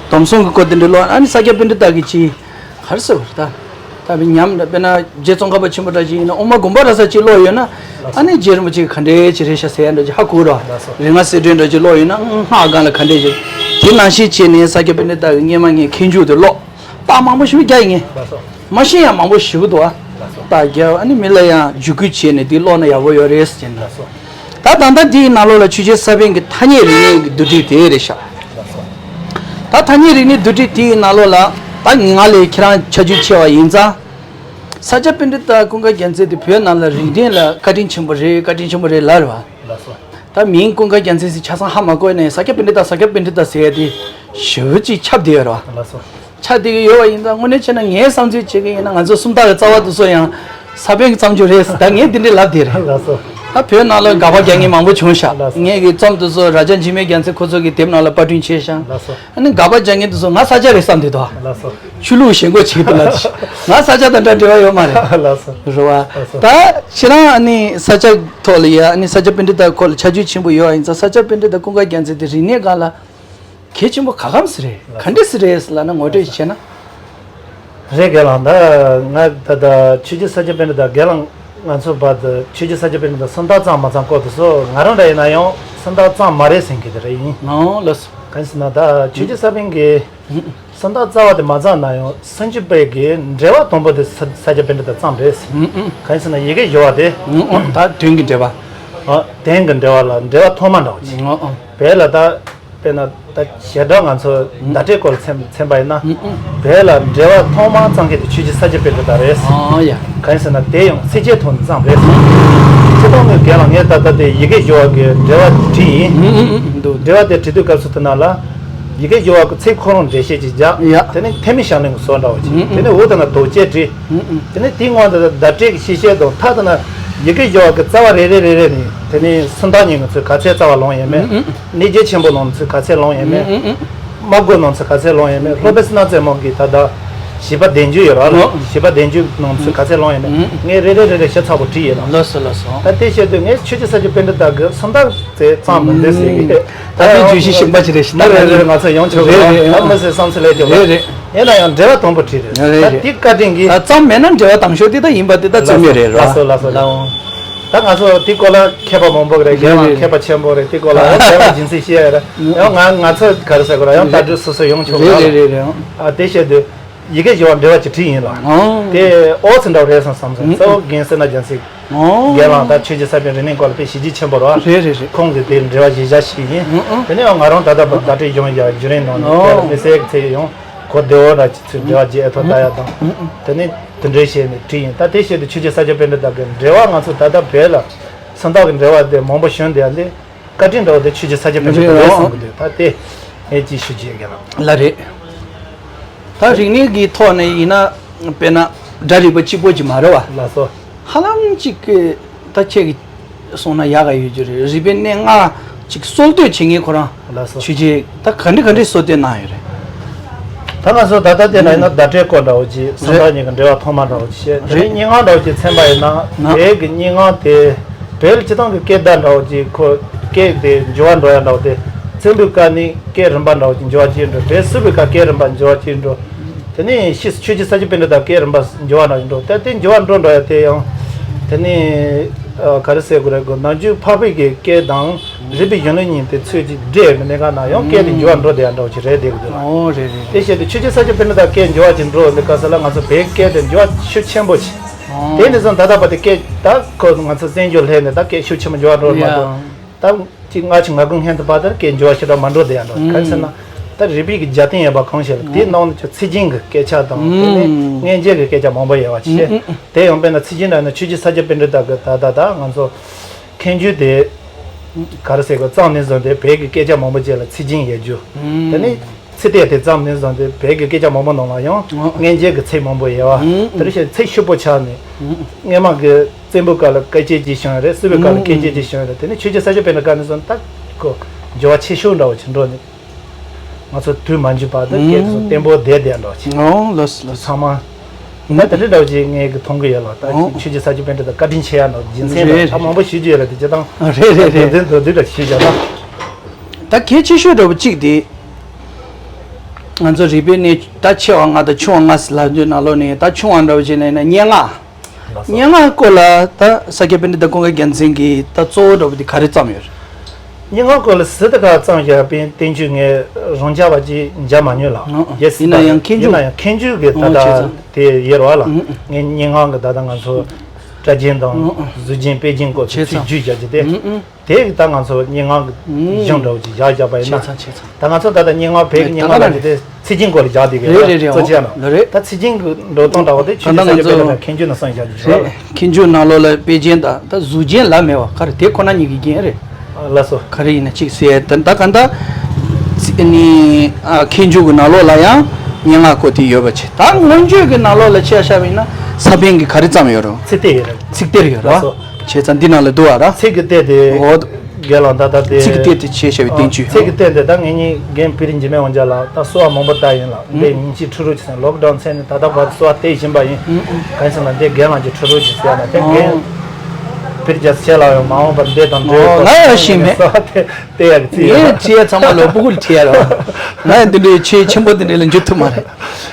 སྡོམ་གསུམ་གྱི་སྐོར་དེ་འདྲ་ཀློག་ཨ་ནི་ས་སྐྱ་པཎྜི་ཏ་གི་གཅིག་ག་རེ་ཟེར་བ་རེད་ད། ད་ཉམས་དཔེར་ན་རྗེ་ཙོང་ཁ་པ་ཆེན་པོ་འདྲ་ཅིག་ཡིན་ན་དབུ་མ་དགོངས་པ་རབ་གསལ་གཅིག་ཀློག་ཡོད་ན་ཨ་ནི་རྗེ་རིན་པོ་ཆེ་ག་འདྲའི་ཅིག་རེད་ཤག་ཟེར་ཡ་འདྲ་ཅིག་ཧ་གོ་ར། རིག་སྔགས་གསེར་ཕྲེང་འདྲ་ཅིག་ཀློག་ཡོད་ན་སྔགས་སྒང་ལ་ག་འདྲའི་ཅིག་དེ་ནང་བཞིན་བྱས་ནས་ས་སྐྱ་པཎྜི་ཏ་གི་སྔས་མ་ངས་མཁས་མཆོག་དེ་ཀློག་རྟགས་མང་པོ་ཞིག་རྒྱག་ཡིན། ལགས་སོ། མ་ཤེས་ཡ་མང་པོ་ཞིག་འདུག་ཨ། ལགས་སོ། རྟགས་རྒྱག་ཨ་ནི་མི་ལ་ཡང་བརྒྱུད་སྐུལ་བྱས་ནས་འདི་ཀློག་ན་ཡག་པོ་ཡོད་རེད་ཟེར་ནས། ལགས་སོ། ད་ད་ལྟ་འདིའི་ནང་ལོགས་ལ་ཆོས་རྗེ་ས་པཎ་གྱི་ཐ་སྙད་རིག་གནས་ཀྱི་བསྡུས་གྲྭ་དེ་རེད་ཤག་ལགས་སོ། ད་ཐ་སྙད་རིག་གནས་བསྡུས་གྲྭ་དེའི་ནང་ལོགས་ལ་ད་ང་ལས་ཁྱེད་རང་ཆ་རྒྱུས་ཆེ་བ་ཡིན་ཙང་། ས་སྐྱ་པཎྜི་ཏ་ཀུན་དགའ་རྒྱལ་མཚན་དེ་བོད་ནང་ལ་རིག་གནས་ལ་བཀའ་དྲིན་ཆེན་པོ་རེད། བཀའ་དྲིན་ཆེན་པོ་རེད་ལབ་རེད་བ། ལགས་སོ། ད་མིང་ཀུན་དགའ་རྒྱལ་མཚན་ཟེར་ཆ་ཚང་ཧ་མ་གོ་ནས་ས་སྐྱ་པཎྜི་ཏ་ས་སྐྱ་པཎྜི་ཏ་ཟེར་ཡ་དེ་ཞེ་པོ་ཅིག་ཁྱབ་བསྡད་ཡོད་རེད་བ། ལགས་སོ། ཆ་དེ་གི་ཡོད་པ་ཡིན་ཙང་དངོས་གནས་བྱས་ན་ངའི་བསམ་ཚུལ་བྱེད་ཀྱི་ཡིན་ན་ང་ཚོ་སུམ་རྟགས་ཀྱི་རྩ་བ་དེ་ཚོ་ཡང་ས་པཎ་གྱི་བརྩམས་ཆོས་རེད་ཟེར་ད་ངས་འདི་འདྲའི་ལབ་བསྡད་རེད། ལགས་སོ། ད་བོད་ནང་ལ་དགག་པ་རྒྱག་མཁན་མང་པོ་བྱུང་ཤག་ལགས་སོ། ངས་ཀྱི་རྩོམ་དེ་ཚོ་རྭ་རྒྱ་འཇིགས་མེད་རྒྱལ་མཚན་ཁོ་ཚོ་གི་དེབ་ནང་ལ་པར་སྐྲུན་བྱས་ཤག་ལགས་སོ། ཨ་ནི་དགག་པ་རྒྱག་མཁན་དེ་ཚོ་ང་ས་སྐྱ་རེད་བསམ་བསྡད་འདུག་ལགས་སོ། ཆོས་ལུགས་ཞེན་ཁོག་བྱེད་ཀྱི་འདུག་ལབ་ཤག་ང་ས་སྐྱ་དང་འདྲ་འབྲེལ་བ་ཡོད་མ་རེད། ལགས་སོ། རེད་བ། ལགས་སོ། ད་ཁྱེད་རང་ཨ་ནི་ས་སྐྱ་ཐོག་ལ་ཡ་ཨ་ནི་ས་སྐྱ་པཎྜི་ཏ་སྐོར་ལ་ཆ་རྒྱུས་ཆེན་པོ་ཡོད་པ་ཡིན་ཙང་ས་སྐྱ་པཎྜི་ཏ་ཀུན་དགའ་རྒྱལ་མཚན་དེ་རིག་གནས་སྒང་ལ། གལ་ཆེན་པོ་ག་གམ་ཟེར་རེད། ག་འདྲ་ཟེར་རེད་ཟེར་ལབ་ན་ངོ་སྤྲོད་བྱས་ན། རེད་རྒན་ལགས། ད་ང་ད་ད་ཆོས་རྗེ་ས་སྐྱ་པཎྜི་ཏ་རྒན་ལགས་ང་ཚོ་བར་དུ་ཆོས་རྗེ་ས་སྐྱ་པཎྜི་ཏ་སུམ་རྟགས་བརྩམས་མ་བརྩམས་སྐོར་དུ་སོ་ང་རང་འདྲ་ཡིན་ན་ཡང་སུམ་རྟགས་བརྩམས་མ་རེད་ཟེར་མཁན་དེ་རེད་ཡིན། ཨོ་ལགས་སོ། གང་ཡིན་ཟེར་ན་ད་ཆོས་རྗེ་ས་པཎ་གྱིས་སུམ་རྟགས་རྩ་བ་དེ་མ་བརྩམས་ན་ཡང་སུམ་ཅུ་པའི་གི་འགྲེལ་པ་དང་པོ་དེ་ས་ས་སྐྱ་པཎྜི་ཏ་བརྩམས་རེད། གང་ཡིན་ཟེར་ན་ཡི་གེ་སྦྱོར་བ་དེ། ད་དོན་གྱི་འགྲེལ་པ། ཨ་དོན་གྱི་འགྲེལ་པ་ལ་འགྲེལ་པ་ཐོག་མ་འདྲ་བོ་ཅིག་བོད་ལ་ད། དཔེར་ན་ད་བྱེ་བྲག་ང་ཚོ་བརྡ་སྤྲོད་སྐོར་ལ་མཚན་མཚན་པ་ཡིན་ན། ཨུ་ཨུ། བོད་ལ་འགྲེལ་པ་ཐོག་མར་བརྩམས་མཁན་དེ་ཆོས་རྗེ་ས་སྐྱ་པཎྜི་ཏ་རེད། ཨ་ཡ། གང་ཡིན་ཟེར་ན་དེ་ཡང་ཚིགས་བཅད་ཐོག་ནས་བརྩམས་རེད། ཚིག་ཐོག་ནས་རྒན་ལགས་ངས་ད་ལྟ་དེ་ཡི་གེ་སྦྱོར་བ་གི་འགྲེལ་པ་བྲིས་ཡིན། ཨུ་ཨུ་ཨུ་འདུག་འགྲེལ་པ་དེ་བྲིས་དུས་སྐབས་སུ་དེ་ནང་ལ་ཡི་གེ་སྦྱོར་བ་གི་ཚིག་ཁོ་རང་འགྲེལ་བཤད་ཅིག་རྒྱག་ཡ། དེ་ནས་ཐེག་དམན་ཞབས་ལེན་གྱི་བཟོ་འདྲ་བོ་ཅིག་ཨུ་ཨུ། དེ་ནས་འོག་དེ་ན་དོགས་དཔྱད་བྲིས། ཨུ་ཨུ། དེ་ནས་དེའི་སྔོན་དུ་བརྡ་སྤྲོད་ཀྱི་ཤེས་བྱ་དང་མཐའ་དེ་ན་ཡི་གེ་སྦྱོར་བ་གི་རྩ་བ་རེ་རེ་རེ་རེ་ནས་དེ་ནས་སུམ་རྟགས་གཉིས་ཀྱི་ཚུལ་ག་ཚད་རྩ་བ་ལོངས་ཡོད་མེད། ཨུ་ཨུ། གནས་རྒྱུ་ཆེན་པོ་ནང་ཚུལ་ག་ཚད་ལོངས་ཡོད་མེད། ཨུ་ཨུ། སྨྲ་སྒོ་ནང་ཚུལ་ག་ཚད་ལོངས་ཡོད་མེད། སློབ་དཔོན་བསོད་ནམས་རྩེ་མོ་གིས་ད་ལྟ་བཞི་པ་བདེན་རྒྱུད་ཡོད་ར་ལ། ཨུ་ཨུ། བཞི་པ་བདེན་རྒྱུད་ནང་ཚུལ་ག་ཚད་ལོངས་ཡོད་མེད། ཨུ་ཨུ། ངས་རེ་རེ་རེ་རེ་ཞིབ་ཚགས་པོ་བྲིས་ཡོད་ལ། ལགས་སོ་ལགས་སོ། ད་དེ་བཤད་དུས་ངས་ཆོས་རྗེ་ས་སྐྱ་པཎྜི་ཏ་གི་སུམ་རྟགས་དེ་བརྩམས་མི་འདུག་ཟེར་གི། ད་ད་ལྟའི་བརྗོད་གཞི་གཞན་པ་ཅིག་རེད་ཤི་ད་རེད་རེད་རེད། ང་ཚོ་ཡོང་ཆོག་རེད་རེད། ད་མི་ཟེར་བསམ་ཚུལ་ལས་ཀྱི་རེད་རེད། ཡིན་ན་ཡང་འགྲེལ་པ་དང་པོ་བྲིས་རེད། རེད་ད་རེད། དེ་བཀའ་དྲིན་གྱིས། ད་བརྩམས་མེད་ན་འགྲེལ་པ་དང་ཤོག་དེ་ད་ཡིན་པ་དེ་ད་བརྩམས་ཡོད་རེད་ར། ལགས་སོ་ལགས་སོ་ལགས། ད་ང་ཚོ་དེ་སྐོར་ལ་མཁས་པ་མང་པོ་རེད། རྒན་ལགས་མཁས་པ་ཆེན་པོ་རེད། དེ་སྐོར་ལ་ཡང་འགྲེལ་པ་རྒྱུ་མཚན་བཤད་ཡ་རེད། ཡང་ང་ང་ཚོ་ག་རེ་ཟེར་དགོས་ར་ཡང་ལྟ་གྲུབ་སོ་སོ་ཡོང་ཆོག་རེད་ར། རེད་རེད་རེད། ཨ་དེ་བཤད་དུས་ཡི་གེ་སྦྱོར་བ་འགྲེལ་པ་ཅིག་བྲིས་ཡིན་ལ། ཨང་། དེ་ཨོ་ཚི་འདྲ་བོ་རེད་བསམ་བསམ་སོང་། ཨང་། གཙོ་བོ་རྒན་བསོད་ནམས་རྒྱལ་མཚན། ཨང་། རྒན་ལགས་ད་ཆོས་རྗེ་ས་པཎ་རིག་གནས་སྐོར་ལ་དཔེ་ཞེ་ཅིག་ཆེན་པོ་རེད་བ། རེད་རེད་རེད། ཁོང་གིས་དེ་འགྲེལ་པ་ཞིབ་ཆ་ཞིག་ཡིན། ཨང་ཨང་། དེ་ནས་ཡང་ང་རང་ད་ལྟ་བར་བརྡ་སྤྲོད་སྦྱོང་ཡ་བརྒྱུད་རིམ་ནང་ནས་ཨང་དཔེ་ལ་དམིགས་བསལ་གྱི་ཚེ་ཡོང་གོ་བདེ་བོ་འདྲ་ཅིག་ཚུལ་འགྲེལ་པ་རྒྱས་ཨེ་ཐོག་ལྟ་ཡ་དང་། ཨང་ཨང་། དེ་ནས་དེ་འདྲའི་བྱས་ནས་བྲིས་ཡིན། ད་དེ་བཤད་དུས་ཆོས་རྗེ་ས་སྐྱ་པཎྜི་ཏ་གི་འགྲེལ་པ་ང་ཚོ་ད་ལྟ་བོད་ལ་སུམ་རྟགས་ཀྱི་འགྲེལ་པ་དེ་མང་པོ་བྱུང་བསྡད་ཡ་ལས། བཀའ་དྲིན་འདྲ་བོ་དེ་ཆོས་རྗེ་ས་སྐྱ་པཎྜི་ཏ་རེད་བསམ་གི་འདུག་ད་དེ་ངས་ཅིག་ཞུ་རྒྱུ་ཡོད་ལ། ལགས་རེད། ད་རིག་གནས་ཀྱི་ཐོག་ནས་ཡིན་ན་དཔེར་ན་ སྒྲ་རིག་པ་གཅིག་པོ་ཅིག་མ་རེད་བ། ལགས་སོ། ཧ་ལམ་ཅིག་གི་ད་ཁྱེད་ཀྱིས་གསུངས་ན་ཡག་ག་ཡོད་རྒྱུ་རེད། རིག་པའི་གནས་ལྔ་ཅིག་སྲོལ་གཏོད་བྱེད་མཁན་ཁོ་རང་། ལགས་སོ། ཆོས་རྗེ་ད་ག་འདྲ་ག་འདྲའི་སྲོལ་གཏོད་གནང་ཡོད་རེད། ད་ང་ཚོ་ད་ལྟ་བལྟས་ན་ཡིན་ན་བརྡ་སྤྲོད་སྐོར་འདྲ་བོ་ཅིག་སུམ་རྟགས་གཉིས་ཀྱི་འབྲེལ་བ་ཐོག་མ་འདྲ་བོ་ཅིག་བཤད། དེ་རེད། ནས་སྙན་ངག་འདྲ་བོ་ཅིག་ཚན་པ་ཡིན་ན། ན། བོད་ཀྱི་སྙན་ངག་དེ་བོད་ལ་སྤྱི་བཏང་གི་སྐད་བརྡ་འདྲ་བོ་ཅིག་ཁོ་སྐད་དེ་འགྱུར་བ་འགྲོ་ཡ་འདྲ་བོ་དེ། བཙན་པོའི་སྐབས་ནས་སྐད་རིམ་པ་འདྲ་བོ་ཅིག་འགྱུར་བ་ཅིག་འགྲོ། བོད་སིལ་བུའི་སྐབས་སྐད་རིམ་པ་འགྱུར་བ་ཅིག་འགྲོ། དེ་ནས་ཕྱིས་སུ་ཆོས་རྗེ་ས་སྐྱ་པཎྜི་ཏ་སྐད་རིམ་པ་འགྱུར་བ་འདྲ་ཞིག་འགྲོ། ད་དེ་འགྱུར་བ་འགྲོ་འགྲོ་ཡ་དེ་ཡང་། དེ་ནས་ཨ་ག་རེ་ཟེར་དགོས་རེད། གོ་ནམ་རྒྱུན་འཕགས་པའི་གི་སྐད་དང་རིག་པའི་གཞུང་ལུགས་གཉིས་དེ་ཚོས་ཅིག་འདྲེས་མི་གནས་ག་ན་ཡང་སྐད་དེ་འགྱུར་བ་འགྲོ་བསྡད་ཡ་འདྲ་བོ་ཅིག་རེད་བསྡད་ཀྱི་འདུག་ལ། ཨོ་རེད་རེད། དེ་བྱས་ཏེ་ཆོས་རྗེ་ས་སྐྱ་པཎྜི་ཏ་སྐད་འགྱུར་བ་ཅིག་འགྲོ་འདི་ག་ས་ལ་ང་ཚོ་བོད་སྐད་དེ་འགྱུར་བ་ཤུགས་ཆེན་པོ་ཅིག་ཨོ། དེ་ནས་བཟུང་ད་ལྟ་བར་དུ་སྐད་ད་ཁོ་ང་ཚོ་བཙན་བྱོལ་སླེབས་ནས་ད་སྐད་ཤུགས་ཆེན་པོ་འགྱུར་བ་འགྲོ་མ་གཏོགས། ད་ཅིག་སྔ་ཕྱི་ང་དགུ་སྔོན་དུ་བར་དུ་སྐད་འགྱུར་བ་ཞེ་དྲག་མ་འགྲོ་བསྡད་ཡ་འགྲོ། ག་རེ་ཟེར་ན། ད་རིག་པའི་གི་རྒྱབ་རྟེན་ཡོད་པ་གང་ཞིག་ལ་དེའི་ནང་ནས་ཀྱང་ཚིག་རྒྱན་གྱི་སྐད་ཆ་དང་དེ་ནས་ཨུམ། སྔོན་བྱོན་གྱི་སྐད་ཆ་མང་པོ་ཡོད་པ་ཅིག་བཤད། དེ་ཡང་དཔེར་ན་ཚིག་རྒྱན་འདྲ་ན་ཆོས་རྗེ་ས་སྐྱ་པཎྜི་ཏ་གི་ད་ད་ད་ང་ཚོ་མཁན་ཆོས་དེ་ག་རེ་ཟེར་དགོས། བརྩམས་ནས་བཟུང་སྟེ་བོད་ཀྱི་སྐད་ཆ་མང་པོ་ཅིག་ལ་ཚིག་རྒྱན་ཡོད་རྒྱུ། དེ་ནས་ཚིག་གཏེར་དེ་བརྩམས་ནས་བཟུང་སྟེ་བོད་ཀྱི་སྐད་ཆ་མང་པོ་ནང་ལ་ཡང་ཨོ། སྔོན་བྱོན་གྱི་ཚིག་མང་པོ་ཡོད་པ། ཨུམ། དེ་འདྲ་བྱས་ཚིག་ཤུགས་པོ་ཆགས་ནས། ཨུམ། སྔོན་མ་གི་བཙན་པོའི་སྐབས་ལ་སྐད་ཆ་ཅིག་བྱུང་ཡོད་རེད། སིལ་བུའི་སྐབས་ལ་སྐད་ཆ་ཅིག་བྱུང་ཡོད་རེད། དེ་ནས་ཆོས་རྗེ་ས་སྐྱ་པཎྜི་ཏ་སྐབས་ནས་བཟུང་ད་ཁོ་འགྱུར་བ་ཆེ་ཤོས་འདྲ་བོ་ཅིག་འགྲོ་ནས། ང་ཚོ་དུས་མ་འགྱུར་བར་དུ་སྐད་ཚོ་ཨུམ། བརྟན་པོ་བསྡད་བསྡད་འདྲ་བོ་ཅིག་ཨོ་ལགས་སོ་ལགས་སོ། ཚང་མ། ད་དེ་འདྲ་འདྲ་བོ་ཅིག་ངས་གི་མཐོང་གི་ཡོད་ལ། ད་ཨོ། ཅིག་ཆོས་རྗེ་ས་སྐྱ་པཎྜི་ཏ་བཀའ་དྲིན་ཆེ་ཡ་འདྲ་རྒྱུ་མཚན་རེད་འདྲ་ད་རེད། མང་པོ་ཞུ་རྒྱུ་ཡོད་ལ། དེ་སྤྱིར་བཏང་ཨ་རེད་རེད་རེད། དོན་ཚན་མདོར་བསྡུས་འདྲ་ཞུས་བཞག་ན། ད་གལ་ཆེ་ཤོས་འདྲ་བོ་གཅིག་དེ། ང་ཚོ་རིག་པའི་གནས་ད་ཆེ་བ་ལྔ་དང་ཆུང་བ་ལྔ་ཟེར་ལབ་དུས་ནང་ལོགས་ནས་ད་ཆུང་བ་འདྲ་བོ་བྱས་ནས་ན་སྙན་ངག་ལགས་སོ། སྙན་ངག་སྐོར་ལ་ད་ས་སྐྱ་པཎྜི་ཏ་ཀུན་དགའ་རྒྱལ་མཚན་གྱིས་ད་གཙོ་བོ་འདྲ་བོ་དེ་ག་རེ་བརྩམས་ཡོད་རེད། སྙན་ངག་སྐོར་ལ་ཟུར་དུ་ཁག་བརྩམས་བཞག་པའི་བསྟན་བཅོས་ངས་རང་རྐྱ་བ་ཅིག་མཇལ་མ་མྱོང་ལ། ཨང་ཨང་། ཡིན་ན་ཡང་མཁས་མཆོག་ཡིན་ན་ཡང་མཁས་མཆོག་གི་ད་ཨོ་ལྟ་བྱས་ཙང་། དེ་ཡོད་རེད་བ་ལ། ཨང་ཨང་། ངས་སྙན་ངག་གི་ད་ལྟ་ང་ཚོ་སྒྲ་རྒྱན་དང་ཨང་ཨང་། གཟུགས་རྒྱན་དཔེ་རྒྱན་སྐོར་བྱས་ཚུལ་ཙང་བརྗོད་བྱ་རྒྱུ་དེ། ཨང་ཨང་། དེ་ད་ང་ཚོ་སྙན་ངག་གི་ཨང་། གཞུང་འདྲ་བོ་ཅིག་བཞག་བཞག་པ་ཡིན་ན། བྱས་ཙང་བྱས་ཙང་། ད་ང་ཚོ་ད་ལྟ་སྙན་ངག་བོད་ཀྱི་སྙན་ངག་ལ་དེ་དེ་ཚིག་རྒྱན་སྐོར་ལ་བཞག་བསྡད་ཀྱི་རེད་རེད་རེད། གཙོ་ཆེ་ན་རེད། ད་ཚིག་རྒྱན་གྱི་འགྲོ་སྟངས་འདྲ་བོ་དེ་ཆོས་རྗེ་ས་སྐྱ་པཎྜི་ཏ་མཁས་མཆོག་ནས་གསུངས་བཞག་རྒྱུ་རེད། མཁས་མཆོག་ནང་ལོགས་ལ་དཔེ་རྒྱན་དང་ད་གཟུགས་རྒྱན་ལབ་མེད་བ། ག་རེ་དེ་ཁོ་ན་ཉིད་ཀྱི་རྒྱན་རེད། ལགས་སོ། ག་རེ་ཡིན་ན་གཅིག་ཟེར་ད་ད་ག་ད་ནི་མཁས་མཆོག་གི་ནང་ལོགས་ལ་ཡང་སྙན་ངག་སྐོར་དེ་ཡོད་པ་བྱས། ད་མངོན་བརྗོད་ཀྱི་ནང་ལོགས་ལ་ཆ་བཞག་པ་ཡིན་ན་ས་པཎ་གྱིས་ག་རེ་བརྩམས་ཡོད་རུང་། ཚིག་གཏེར་ཡོད་རེད། ཚིག་གཏེར་ཡོད་རེད། ལགས་སོ། བྱས་ཙང་འདི་ནང་ལ་འདུག་བ་ར། ཚིག་གི་གཏེར་དེ། འོ། རྒན་ལགས་ད་ལྟ་དེ། ཚིག་གི་གཏེར་དེ་ཆེ་ཤོས་བསྟན་བཅོས། ཚིག་གི་གཏེར་དེ་ད་ངེད་གཉིས་རྒན་པིར་འཇིགས་མེད་དབང་རྒྱལ་ལགས་ད་གསོལ་བ་མང་པོ་བཏབ་ཡིན་ལ། འདི་ཉིན་གཅིག་ཁྲིད་རོགས་བྱེད་ཟེར། ལོག་ཌའུན་ཚེ་ནས་ད་ལྟ་བར་གསོལ་བ་བཏབ་བཞིན་པ་ཡིན། གང་ཡིན་ཟེར་ན་འདི་རྒན་ལགས་ཀྱིས་ཁྲིད་རོགས་བྱེད་ཟེར་ན་དེ་རྒན་པིར་རྒྱལ་ཚེ་ལགས་ཡང་མ་འོངས་པར་འདི་དང་འདྲ་ང་ཡང་ཤེས་མེད། གསོལ་བ་བཏབ་ཡག་གི་རྩིས་ཡོད། ངས་བྲིས་ཡ་ཚང་མ་ལོ་ཕྲུ་གུ་ལ་བྲིས་ཡ་རེད་བ། ང་ཡང་འདི་འདྲའི་ཆེས་ཆེན་པོ་འདི་འདྲ་ལ་འགྱུར་ཐུབ་མ་རེད།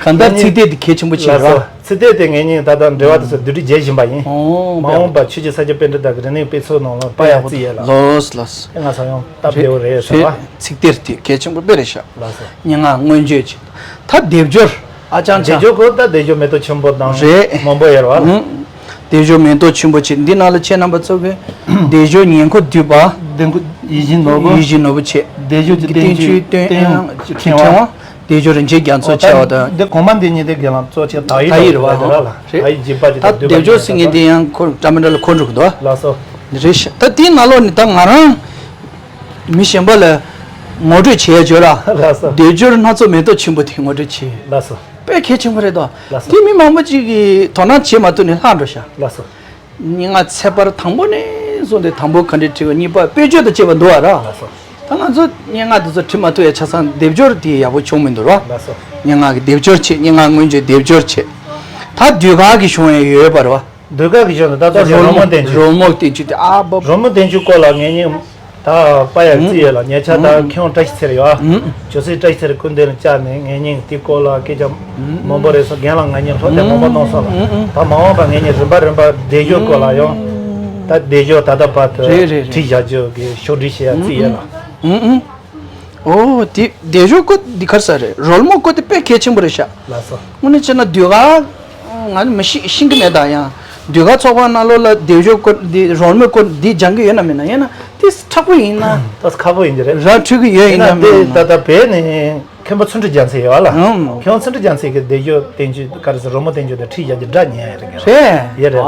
གང་ལྟར་ཚིག་གཏེར་དེ་གལ་ཆེན་པོ་ཆེ་རེད་བ། ཚིག་གཏེར་དེ་ངེད་གཉིས་ད་ལྟ་འབྲེལ་བ་དེ་ཚོ་བསྡུ་སྒྲིག་བྱེད་བཞིན་པ་ཡིན། ཨོ། མ་འོངས་པ་ཆོས་རྗེ་ས་སྐྱ་པཎྜི་ཏ་གི་རིག་གནས་དཔེ་ཚོགས་ནང་ལ་དཔར་ཡག་རྩིས་ཡོད་ལ། ལགས་ལགས། ང་ཚོ་ཡང་སྟབས་བདེ་བོ་རེད་བསམ་པ། ཚིག་གཏེར་དེ་གལ་ཆེན་པོ་དཔེ་རེད་ཤག་ལགས་སོ། སྙན་ངག་མངོན་བརྗོད་ཅིག་ད་སྡེབ་སྦྱོར་ཨ་ཅང་ཅང་། སྡེབ་སྦྱོར་གོ་ད་སྡེབ་སྦྱོར་མེ་ཏོག་ཆུན་པོ་དང་རེད། མང་པོ་ཡོད་རེད་བ། ཨང་། སྡེབ་སྦྱོར་མེ་ཏོག་ཆུན་པོ་ཅིག་འདི་ནང་ལ་ཁྱེད་རྣམ་པ་ཚོ་གི་སྡེབ་སྦྱོར་ཉེར་མཁོ་བསྡུས་པ། ལྡེ་མགོ་ཡིད་བཞིན་ནོར་བུ། ཡིད་བཞིན་ནོར་བུ་ཆེ། སྡེབ་སྦྱོར་གྱི་བསྟན་བཅོས་བསྟན་དབྱངས་ཀྱི་ཕྲེང་བ། སྡེབ་སྦྱོར་རིན་ཆེན་རྒྱ་མཚོ་ཆེ་བ་དང་། འདི་གོང་མ་འདི་གཉིས་དེ་རྒན་ལགས་གཙོ་ཆེ་དག་ཡིག་དག་ཡིག་རེད་བ། རེད། དག་ཡིག་འཇིགས་པ་ཅིག་ད་དང་བསྡུས་པ་སྡེབ་སྦྱོར་ཅིག་ཟེར་མཁན་དང་། དེ་ཡང་ཁོ་འདྲ་མི་འདྲ་ལ་མཁོ་འགྲོ་གི་འདུག་ལགས་སོ། རེད་ཤག་ད་དེའི་ནང་ལོགས་ནས་ད་ང་རང་མི་གཞན་པ་ལ་ངོ་སྤྲོད་བྱེད་ཡ་བྱོས་ར། ལགས་སོ། སྡེབ་སྦྱོར་སྣ་ཚོགས་མེ་ཏོག་ཆུན་པོ་དེ་ངོ་སྤྲོད་བྱེད། ལགས་སོ། དཔེ་གལ་ཆེན་པོ་རེད་དོ། ལགས་སོ། དེ་མི་མང་པོ་ཅིག་གིས་དོ་སྣང་བྱེད་མ་ཐུབ་ནས་ལྷག་འགྲོ་ཤག་ལགས་སོ། སྙན་ངག་ཚེག་བར་དང་པོ་ནས་བཟུང་སྟེ་དང་པོ་ག་འདྲས་བྲིས་པ། གཉིས་པ་དཔེ་བརྗོད་དང་བཅས་པ་འདུག་བ་ར། ལགས་སོ། ད་ང་ཚོ་སྙན་ངག་འདི་ཚོ་བྲིས་མ་ཐུབ་ཡ་ཆ་ཚང་སྡེབ་སྦྱོར་དེ་ཡག་པོ་བྱུང་མི་འདུག་ར། ལགས་སོ། སྙན་ངག་གི་སྡེབ་སྦྱོར་བྱེད། སྙན་ངག་མངོན་བརྗོད་སྡེབ་སྦྱོར་བྱེད། ད་ཟློས་གར་གྱི་གཞུང་ཡང་ཡོད་པ་རེད་བ། ཟློས་གར་གྱི་གཞུང་དུ་ད་ལྟ་རོལ་མོ་རོལ་མོ་བསྟན་བཅོས། རོལ་མོ་བསྟན་བཅོས་དེ་ཨ་བབ། རོལ་མོ་བསྟན་བཅོས་སྐོར་ལ་ངེད་གཉིས་ད་དཔར་ཡག་རྩིས་ཡོད་ལ། ཉེ་ཆར་ད་ཨུམ། མཁས་དབང་བཀྲ་ཤིས་ཚེ་རིང་ཡོད་ཨ། ཨུམ། ཇོ་སྲས་བཀྲ་ཤིས་ཚེ་རིང་སྐུ་མདུན་ལ་བཅར་ནས་ངེད་གཉིས་དེ་སྐོར་ལ་སྐད་ཆ་མང་པོ་རེད་སོང་། རྒན་ལགས་ང་གཉིས་སློབ་སྟོན་མང་པོ་གནང་སོང་ལ། ཨུམ། ད་མ་འོངས་པ་ངེད་གཉིས་རིམ་པ་རིམ་པ་སྡེབ་སྦྱོར་སྐོར་ལ་ཡང་ད་སྡེབ་སྦྱོར་ད་ལྟ་བར་དུ་རེད་རེད་རེད། བྲིས་བཞག་རྒྱུ་གི་ཕྱོགས་སྒྲིག་བྱེད་ཡག་རྩིས་ཡོད་ལ། ཨུམ། ཨོ་དེ་སྡེབ་སྦྱོར་སྐོར་འདི་ག་རེ་ཟེར་རེད། རོལ་མོ་སྐོར་དེ་དཔེ་གལ་ཆེན་པོ་རེད་ཤག་ལགས་སོ། དངོས་གནས་བྱས་ན་ཟློས་གར་ང་ནི་མི་ཤེས་ཤེས་ཀྱི་མེད། ད་ཡང་ཟློས་གར་ཚོགས་པ་ནང་ལོགས་ལ་སྡེབ་སྦྱོར་སྐོར་འདི་རོལ་མོའི་སྐོར་འདི་སྦྱང་གི་ཡོད་ན་མེད་ན། ཡིན་ན་དེ་མཁྲེགས་པོ་ཡིན་ན། ད་ཁག་པོ་ཡིན་གྱི་རེད། ར་འཕྲོད་ཀྱི་ཡོད་ཡིན་ཡིན་ན་ན་མེད་དེ་ན། ད་ལྟ་བོད་ནས་མཁན་པོ་ཚུལ་ཁྲིམས་རྒྱ་མཚོ་ཡོད་བ་ལ། ཨང་། མཁན་པོ་ཚུལ་ཁྲིམས་རྒྱ་མཚོ་གི་སྡེབ་སྦྱོར་བསྟན་བཅོས་ག་རེ་ཟེར། རོལ་མོ་བསྟན་བཅོས་དེ་ཁྲིད་བཞག་རྒྱུ་སྒྲ་ཉན་ཡ་རེད། རེད། ཡོད་རེད།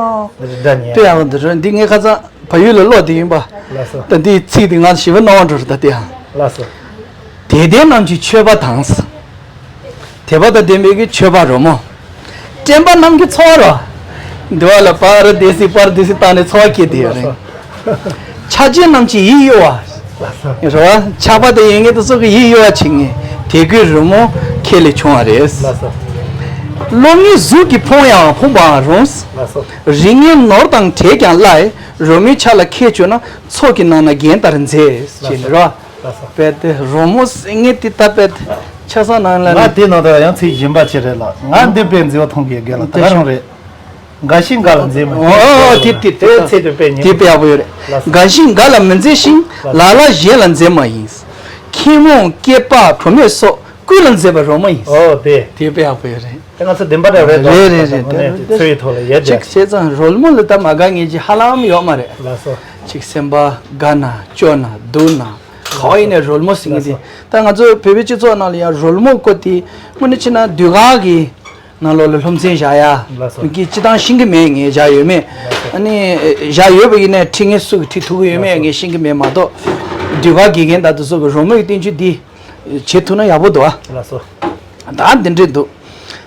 ཨ། སྒྲ་ཉན་ཡ། དཔེ་ཡག་པོ་འདུག་རེད། འདི་ངས་ཁ་སང་བལ་ཡུལ་ལ་ཀློག་བསྡད་ཡིན་པ། ལགས་སོ། ད་འདིའི་ཚིག་འདི་ང་ཞེ་པོ་སྣང་བ་འགྲོ་རེད་ད་དེ། ལགས་སོ། དད་ལྡན་རྣམས་ཀྱི་མཆོད་པ་དང་། དད་པ་དང་ལྡན་པའི་གི་མཆོད་པ་རོལ་མོ། དྲན་པ་རྣམས་ཀྱི་འཚོ་བ་རོ། འདི་བ་ལ་པར་དེ་སི་པར་དེ་སི་བཏང་ནས་འཚོ་བ་སྐྱེལ་དེ་ཡོད་རེད། ཆགས་ཅན་རྣམས་ཀྱི་ཡིད་གཡོ་བ། རེད་བ། ཆགས་པ་དང་ཡོད་ངེས་དེ་ཚོ་གི་ཡིད་གཡོ་བ་བྱེད་ངེས་དད་གུས་རོལ་མོ་ཁྱེད་ལས་བྱུང་བ་རེད། ལགས་སོ། བློ་ངན་གཟུགས་ཀྱིས་ཕོངས་ཡང་ཕོངས་པའང་རུང་། ལགས་སོ། རིགས་ངན་ནོར་དང་བྲལ་ཀྱང་སླ། རོལ་མོའི་ཆ་ལ་མཁས་གྱུར་ན། ཚོགས་ཀྱི་ནང་ན་རྒྱན་ལྟར་མཛེས། ལགས་སོ། ཅེས་ནི་རོ། ལགས་སོ། དཔེ་དེ་རོལ་མོ་ཟེར་ངེས་དེ་ད་དཔེ་ཆ་ཚང་ནང་ལ་ང་ནི། དེ་ནང་དུ་ཡང་ཚིག་སྦྱིན་པ་ཅི་རེད་ལ། ང་འདི་དཔེ་མཛེས་པ་མཐོང་གི་རྒན་ལགས་ད་ག་རང་རེད། འགའ་ཞིག་འགའ་ལ་མཛེས་མ་ཡིན། ཨོ་དེ་དེ་དེ་དེ་ཚེ་དུ་དཔེ་ཉེ་དེ་དཔེ་ཡག་པོ་ཡོད་རེད། ལགས་སོ། འགའ་ཞིག་འགའ་ལ་མི་མཛེས་ཤིང་། ལགས་སོ། ལ་ལ་གཞན་ལ་མཛེས་མ་ཡིན། མཁས་རྨོངས་སྐྱེས་པ་བུད་མེད་སོགས། ཀུན་ལ་མཛེས་པ་རོལ་མོ་ཡིན། ཨོ་དེ། དེ་དཔེ་ཡག་པོ་ཡོད་རེད། དེ་ང་ཚོ་བདེན་པ་འདྲ་རེད་དོ། རེད་རེད་རེད། དངོས་གནས་ཀྱི་འཚོ་བའི་ཐོག་ལ་ཡོད་ཅིག་དེ། བྱས་ཙང་རོལ་མོ་ལ་ད་མ་དགའ་ངེས་ཀྱི་ཧ་ལམ་ཡོད་མ་རེད། ལགས་སོ། ཅིག་སེམས་པ་དགའ་ན་སྐྱོ་ན་སྡུག་ན་ག་བ་ཡིན་ནའི་རོལ་མོ་ཟེར་མཁན་དེ། ལགས་སོ། ད་ང་ཚོ་བོད་པའི་སྤྱི་ཚོགས་ནང་ལ་ཡང་རོལ་མོ་སྐོར་དེ་དངོས་གནས་བྱས་ན་ཟློས་གར་གྱི་ནང་ལོགས་ལ་སློབ་ཚན་བཞག་ཡ། ལགས་སོ། ངས་སྤྱི་བཏང་ཤེས་ཀྱི་མེད། ངས་བཞག་ཡོད་མེད། ལགས་སོ། ཨ་ནི་བཞག་ཡོད་པ་ཡིན་ནའི་ཁྲིད་མཁན་སུ་གིས་ཁྲིད་ཐུབ་ཀྱི་ཡོད་མེད། ལགས་སོ། ངས་ཤེས་ཀྱི་མེད་མ་གཏོགས། ཟློས་གར་དགེ་རྒན་དང་དེ་ཚོ་གིས་རོལ་མོ་ཡི་བསྟན་བཅོས་འདི་བྱེད་ཐུབ་ན་ཡག་པོ་འདུག་ཨ། ལགས་སོ། ད་འདི་འདྲས་འདུག་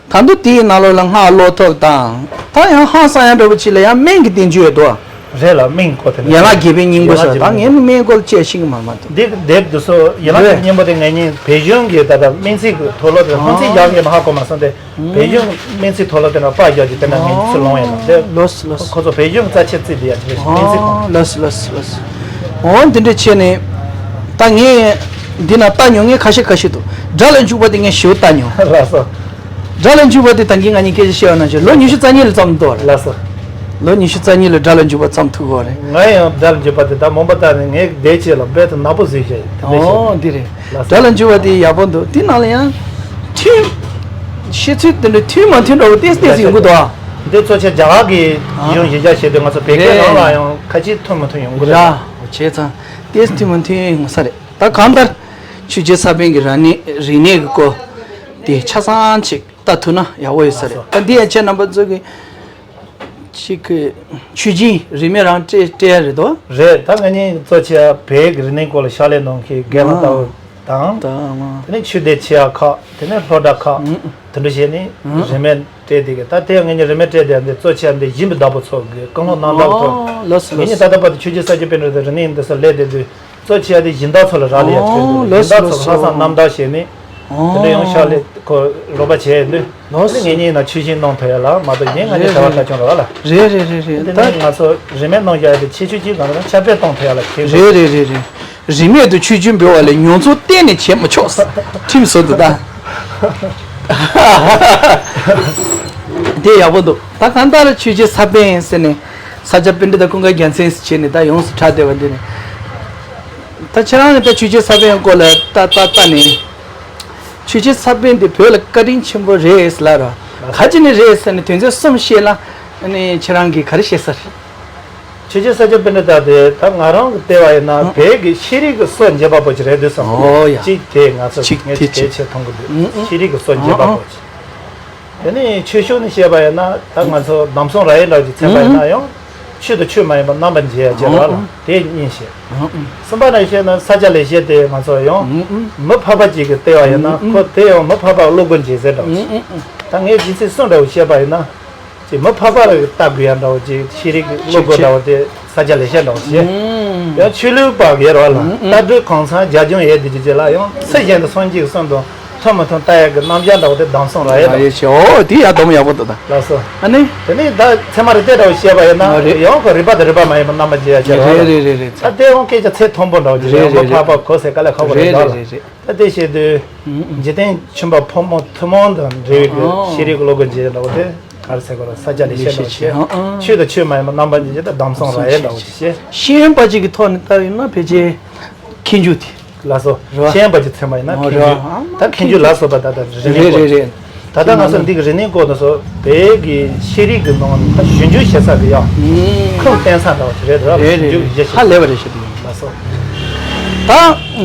ད་དུང་དེའི་ནང་ལོགས་ལ་སྔགས་བློ་ཐོབ་དང་། ད་ཡང་ཧང་སང་ཡ་འདྲ་པོ་ཅིག་ལ་ཡང་སྨན་གྱི་བསྟན་བཅོས་ཡོད་དོ། རེད་ལ། སྨན་གྱི་སྐོར་དེ་ལ། ཡན་ལག་བརྒྱད་པའི་སྙིང་པོ་ཟེར། ད་ངས་ནི་སྨན་སྐོར་བཅས་ཤེས་ཀྱི་མ་མ་གཏོགས། འདི་དེབ་འདི་ཚོ་ཡན་ལག་བརྒྱད་པའི་སྙིང་པོ་དེ་ངེད་གཉིས་བོད་གཞུང་གི་ད་ལྟ་སྨན་རྩིས་ཀྱི་ཐོག་ལ་དེ། སྨན་རྩིས་རྒྱག་གི་ཧ་གོ་མ་སོང་སྟེ། བོད་གཞུང་སྨན་རྩིས་ཐོག་ལ་དེ་འདྲ་པར་རྒྱག་རྒྱུ་དེ་འདྲ་ངས་ཚུར་ལོང་ཡོད་ལ། དེ་ལོས་ལོས། ཁོ་ཚོ་བོད་གཞུང་རྩ་ཆེ་རྩིས་དེ་ཡ་ཅིག་རེད། སྨན་རྩིས་ཁང་། ལོས་ལོས་ལོས། འོ་འདི་འདྲ་བྱས་ནས་ད་ངས་འདི་ན་ལྟ་མྱོང་། ངས་ཁ་ཤས་ཁ་ཤས་འདུག་དགྲ་ལ་འཇུག་པ་དེ་ངས་ཞེ་པོ་ལྟ་མྱོང་། ལགས་སོ། དགྲ་ལ་འཇུག་པ་དེ་ད་གིན་ང་གཉིས་སྐད་ཆ་བཤད་པ་ནང་བཞིན་ལོ་ཉི་ཤུ་རྩ་གཉིས་ལ་བརྩམས་འདུག་རེད། ལགས་སོ། ལོ་ཉི་ཤུ་རྩ་གཉིས་ལ་དགྲ་ལ་འཇུག་པ་བརྩམས་ཐུབ་ཀྱི་རེད། ང་ཡང་དགྲ་ལ་འཇུག་པ་དེ་ད་མོན་པ་ལྟ་ནས་ངས་དེ་ཆེད་ལ་རྦད་དེ་ནག་པོ་བཟོས་བྱས་དེ་འདྲ་བྱས། ཨོ་འདི་རེད། ལགས་སོ། དགྲ་ལ་འཇུག་པ་དེ་ཡག་པོ་འདུག་དེ་ནང་ལ་ཡང་ཐུན། བཤད་ཚུལ་དེ་འདྲ་མཐུན་མ་མཐུན་འདྲ་བོ་ཏོག་ཙམ་ཏོག་ཙམ་ཡོང་གི་འདུག་ཨ། འདི་གཙོ་ཆེ་རྒྱ་གར་གྱི་ཨ་གཞུང་གཞི་རྒྱ་བྱས་དུས་ང་ཚོ་བོད་སྐད་རེད། ནང་ལ་ཡང་ཁ་ཅིག་མཐུན་མ་མཐུན་ཡོང་གི་རེད། ར་བྱས་ཙང་ཏོག་ཙམ་མཐུན་མ་མཐུན་ཡོང་ས་རེད། ད་གང་ལྟར་ཆོས་རྗེ་ས་པཎ་གྱི་རིག་གནས་རིག་གནས་ཀྱི་སྐོར་དེ་ཆ་ཚང་ཅིག་ལྟ་ཐུབ་ན་ཡག་པོ་ཡོད་ས་རེད། ད་འདི་ཡང་ཁྱེད་རྣམ་པ་ཚོ་གི་ཅིག་གི་ཆོས་སྦྱིན་རིས་མེད་རང་སྤྲད་སྤྲད་ཡ་རེད་དོ། རེད། ད་ང་གཉིས་གཙོ་ཆེ་བ་བོད་ཀྱི་རིག་གནས་སྐོར་ལ་ཕྱག་ལས་གནང་མཁན་རྒན་ལགས་ལྟ་བུ་དང་། ད་ང་དེ་ནས་ཆོས་སྡེ་ཆེ་བ་ཁག་དེ་ནས་སློབ་གྲྭ་ཁག་ཨང་། དེ་འདྲ་བྱས་ནས་ཨང་། རིས་མེད་སྤྲད་དེ་གི། ད་དེ་ང་གཉིས་རིས་མེད་སྤྲད་དེ་འདི་གཙོ་ཆེ་བ་འདི་སྦྱིན་པའི་བདག་པོ་ཚོ་གི་བཀའ་སློབ་རྣམ་དག་ཚོ། ཨོ་ལགས་སོ་ང་གཉིས་ལགས་ད་ལྟ་བར་དུ་ཆོས་རྗེ་ས་སྐྱ་པཎྜི་ཏ་རིག་གནས་འདི་ཚོ་ལས་དེ་དུས། གཙོ་ཆེ་བ་དེ་སྦྱིན་བདག་ཚོ་ལ་རག་ལས་ཡ་ཨོ་ཆོས་དང་ལགས་སྦྱིན་བདག་སོ་ཚོ་ལགས་སོ། ལྷག་བསམ་རྣམ་དག་བྱས་ནས། དེ་འདྲ་ཡང་ཨོ་ཕྱག་ལས་ཁོ་རོགས་པ་བྱས་ཡོད་དུས། ལགས་སོ། དེ་ངེད་གཉིས་ནང་ཆོས་སྦྱིན་གནང་ཐུབ་ཡ་ལ་མ་གཏོགས་གཞན་ང་གཉིས་རེད་བྱ་བ་རེད། ལྟ་སྐྱོང་རོགས་ལ། རེད་རེད་རེད་རེད། དེ་ད་ནས་ང་ཚོ་རིས་མེད་གནང་རྒྱུ་དེ་ཆེ་ཆུང་གཅིག་གང་ལ་ཁྱབ་སྤེལ་གཏོང་ཐུབ་ཡ་ལ་ཁེལ་འདུག་རེད་རེད་རེད་རེད། རིས་མེད་དུ་ཆོས་སྦྱིན་འབུལ་བ་ལས་ཉོ་ཚོང་གཏན་ནས་བྱེད་མི་ཆོག་ཁྲིམས་བཟོ་འདུག་ད། དེ་ཡག་པོ་འདུག་ད་གང་ལྟར་ཆོས་རྗེ་ས་པཎ་ཟེར་ནས་ས་སྐྱ་པཎྜི་ཏ་ཀུན་དགའ་རྒྱལ་མཚན་ཟེར་བྱས་ནས་ད་ཡོངས་སུ་གྲགས་བསྡད་པ་འདི་ནས། ད་ཁྱེད་རང་གིས་ད་ཆོས་རྗེ་ས་པཎ་སྐོར་ལ་ལྟ་ལྟ་ལྟ་ནས། ཆོས་རྗེ་ས་པཎ་འདི་བོད་ལ་བཀའ་དྲིན་ཆེན་པོ་རེད་ལབ་ར། ག་ཅི་ནས་རེད་ཟེར་ནས་དོན་ཚན་གསུམ་བཤད་ན་ཨ་ནི་ཁྱེད་རང་གིས་ག་རེ་བཤད་ས་རེད། ཆོས་རྗེ་ས་སྐྱ་པཎྜི་ཏ་དེ་ད་ང་རང་གི་བལྟས་པ་ཡིན་ན་ཨང་། བོད་ཀྱི་ཤེས་རིག་གི་སྲོལ་འབྱེད་པ་པོ་ཅིག་རེད་འདུག་བསམ། ཨོ་ཡ། གཅིག་དེ་ང་ཚོ་གཅིག་ངས་དེ་གལ་ཆེ་མཐོང་གི་འདུག་ཨང་ཨང་། ཤེས་རིག་གི་སྲོལ་འབྱེད་པ་པོ་ཅིག་ཨང་ཨང་། དེ་ནས་ཆོས་ཕྱོགས་ནས་བཤད་པ་ཡིན་ན་ད་ང་ཚོ་གདམས་ཟབ་ར་ཡན་འདྲ་ཅིག་མཚན་པ་ཡིན་ན་ཡང་ཆོས་དང་ཆོས་མ་ཡིན་པ་རྣམ་པར་འབྱེད་ཡ་ཅིག་རེད་ལ། དེ་གཉིས་བཤད། གསུམ་པ་ནས་བཤད་ན་ས་སྐྱ་ལེགས་བཤད་དེ་ང་ཚོ་ཡང་མི་ཕལ་པ་ཅིག་གིས་བལྟས་པ་ཡིན་ན་ཁོ་དེ་ཡང་མི་ཕལ་པ་བློ་སྒོ་འབྱེད་ཟེར་འདྲ་བོ་ཅིག་ད་ངས་རྒྱུ་མཚན་གསུམ་འདྲ་བོ་བཤད་པ་ཡིན་ན། ཅིག་མི་ཕལ་པ་རེ་ལྟ་དགོས་ཡ་འདྲ་བོ་ཅིག་ཤེས་རིག་གི་བློ་སྒོ་འདྲ་བོ་དེ་ས་སྐྱ་ལེགས་བཤད་འདྲ་བོ་ཞེས། ཡང་ཆོས་ལུགས་པ་གི་རོ་ལ་ལྟ་གྲུབ་གང་ཚང་རྒྱ་ཁྱོན་ཡོད་དེ་ཅིག་ཅིག་ལ་ཡང་ཚེ་གཞན་དུ་སངས་རྒྱས་ཀྱི་གསུང་དང་མཐུན་མི་མཐུན་ལྟ་ཡ་གི་རྣམ་གཞག་འདྲ་བོ་དེ་གདམས་ཟབ་ར་ཡོད་ར་ཡོད་ཅེ། ཨོ་དེ་ཡ་སྡོམ་ཡག་པོ་འདུག་ད། ལགས་སོ། ཨ་ནི། དེ་ནས་ད་ཚད་མ་རིགས་གཏེར་འདྲ་བོ་བཤད་པ་ཡིན་ན་ཡང་ཁོ་རིགས་པ་དང་རིགས་པ་མ་ཡིན་པ་རྣམ་པར་འབྱེད་ཡ་ཅིག་རེད་རོ་ལ། རེད་རེད་རེད། ད་དེ་ཡང་སྐད་ཆ་ཚད་མཐོན་པོ་འདྲ་བོ་ཅིག་རེད་ཡང་མི་ཕལ་པ་གོ་ཟེར་དཀའ་ལས་ཁག་པོ་རེད་ད་ལ། ད་དེ་བཤད་དུས། འཇིག་རྟེན་ཆེན་པོ་ཕོ་མོ་ཐུན་མོང་དང་འབྲེལ་བའི་ཤེས་རིག་གི་བློ་སྒོ་འབྱེད་འདྲ་བོ་དེ་ག་རེ་ཟེར་དགོས་རེད། ས་སྐྱ་ལེགས་བཤད་འདྲ་བོ་ཞེས། ཆོས་དང་ཆོས་མ་ཡིན་པ་རྣམ་པར་འབྱེད་ཀྱི་ད་གདམས་ཟབ་ར་ཡོད་འདྲ་བོ་ཞེས། ཤེས་ཡོན་པ་ཅིག་གི་ཐོག་ནས་ལྟ་ཡིན་ན་ཕལ་ཆེར་མཁས་འཇུག་དེ། ལགས་སོ། རེད་བ། ཤེས་ཡོན་པ་ཅིག་ཚད་མ་ཡིན་ན་མཁས་འཇུག་རེད་བ། ད་མཁས་འཇུག་ལ་སོགས་པ་ད་ལྟ་རིག་གནས་སྐོར་རེད་རེད། ད་ལྟ་ང་ཚོ་འདི་གི་རིག་གནས་སྐོར་དུ་སོགས་བོད་ཀྱི་ཤེས་རིག་གི་ནང་ད་ཞིབ་འཇུག་བྱེད་ས་གི་ཡ་ཁུངས་བསྟན་ས་འདྲ་བོ་ཞིག་རེད་ར། རེད་ཞིབ་འཇུག་རེད་རེད། ཧ་ལས་པ་རེད་ཞུ་དུས། ལགས་སོ། ད་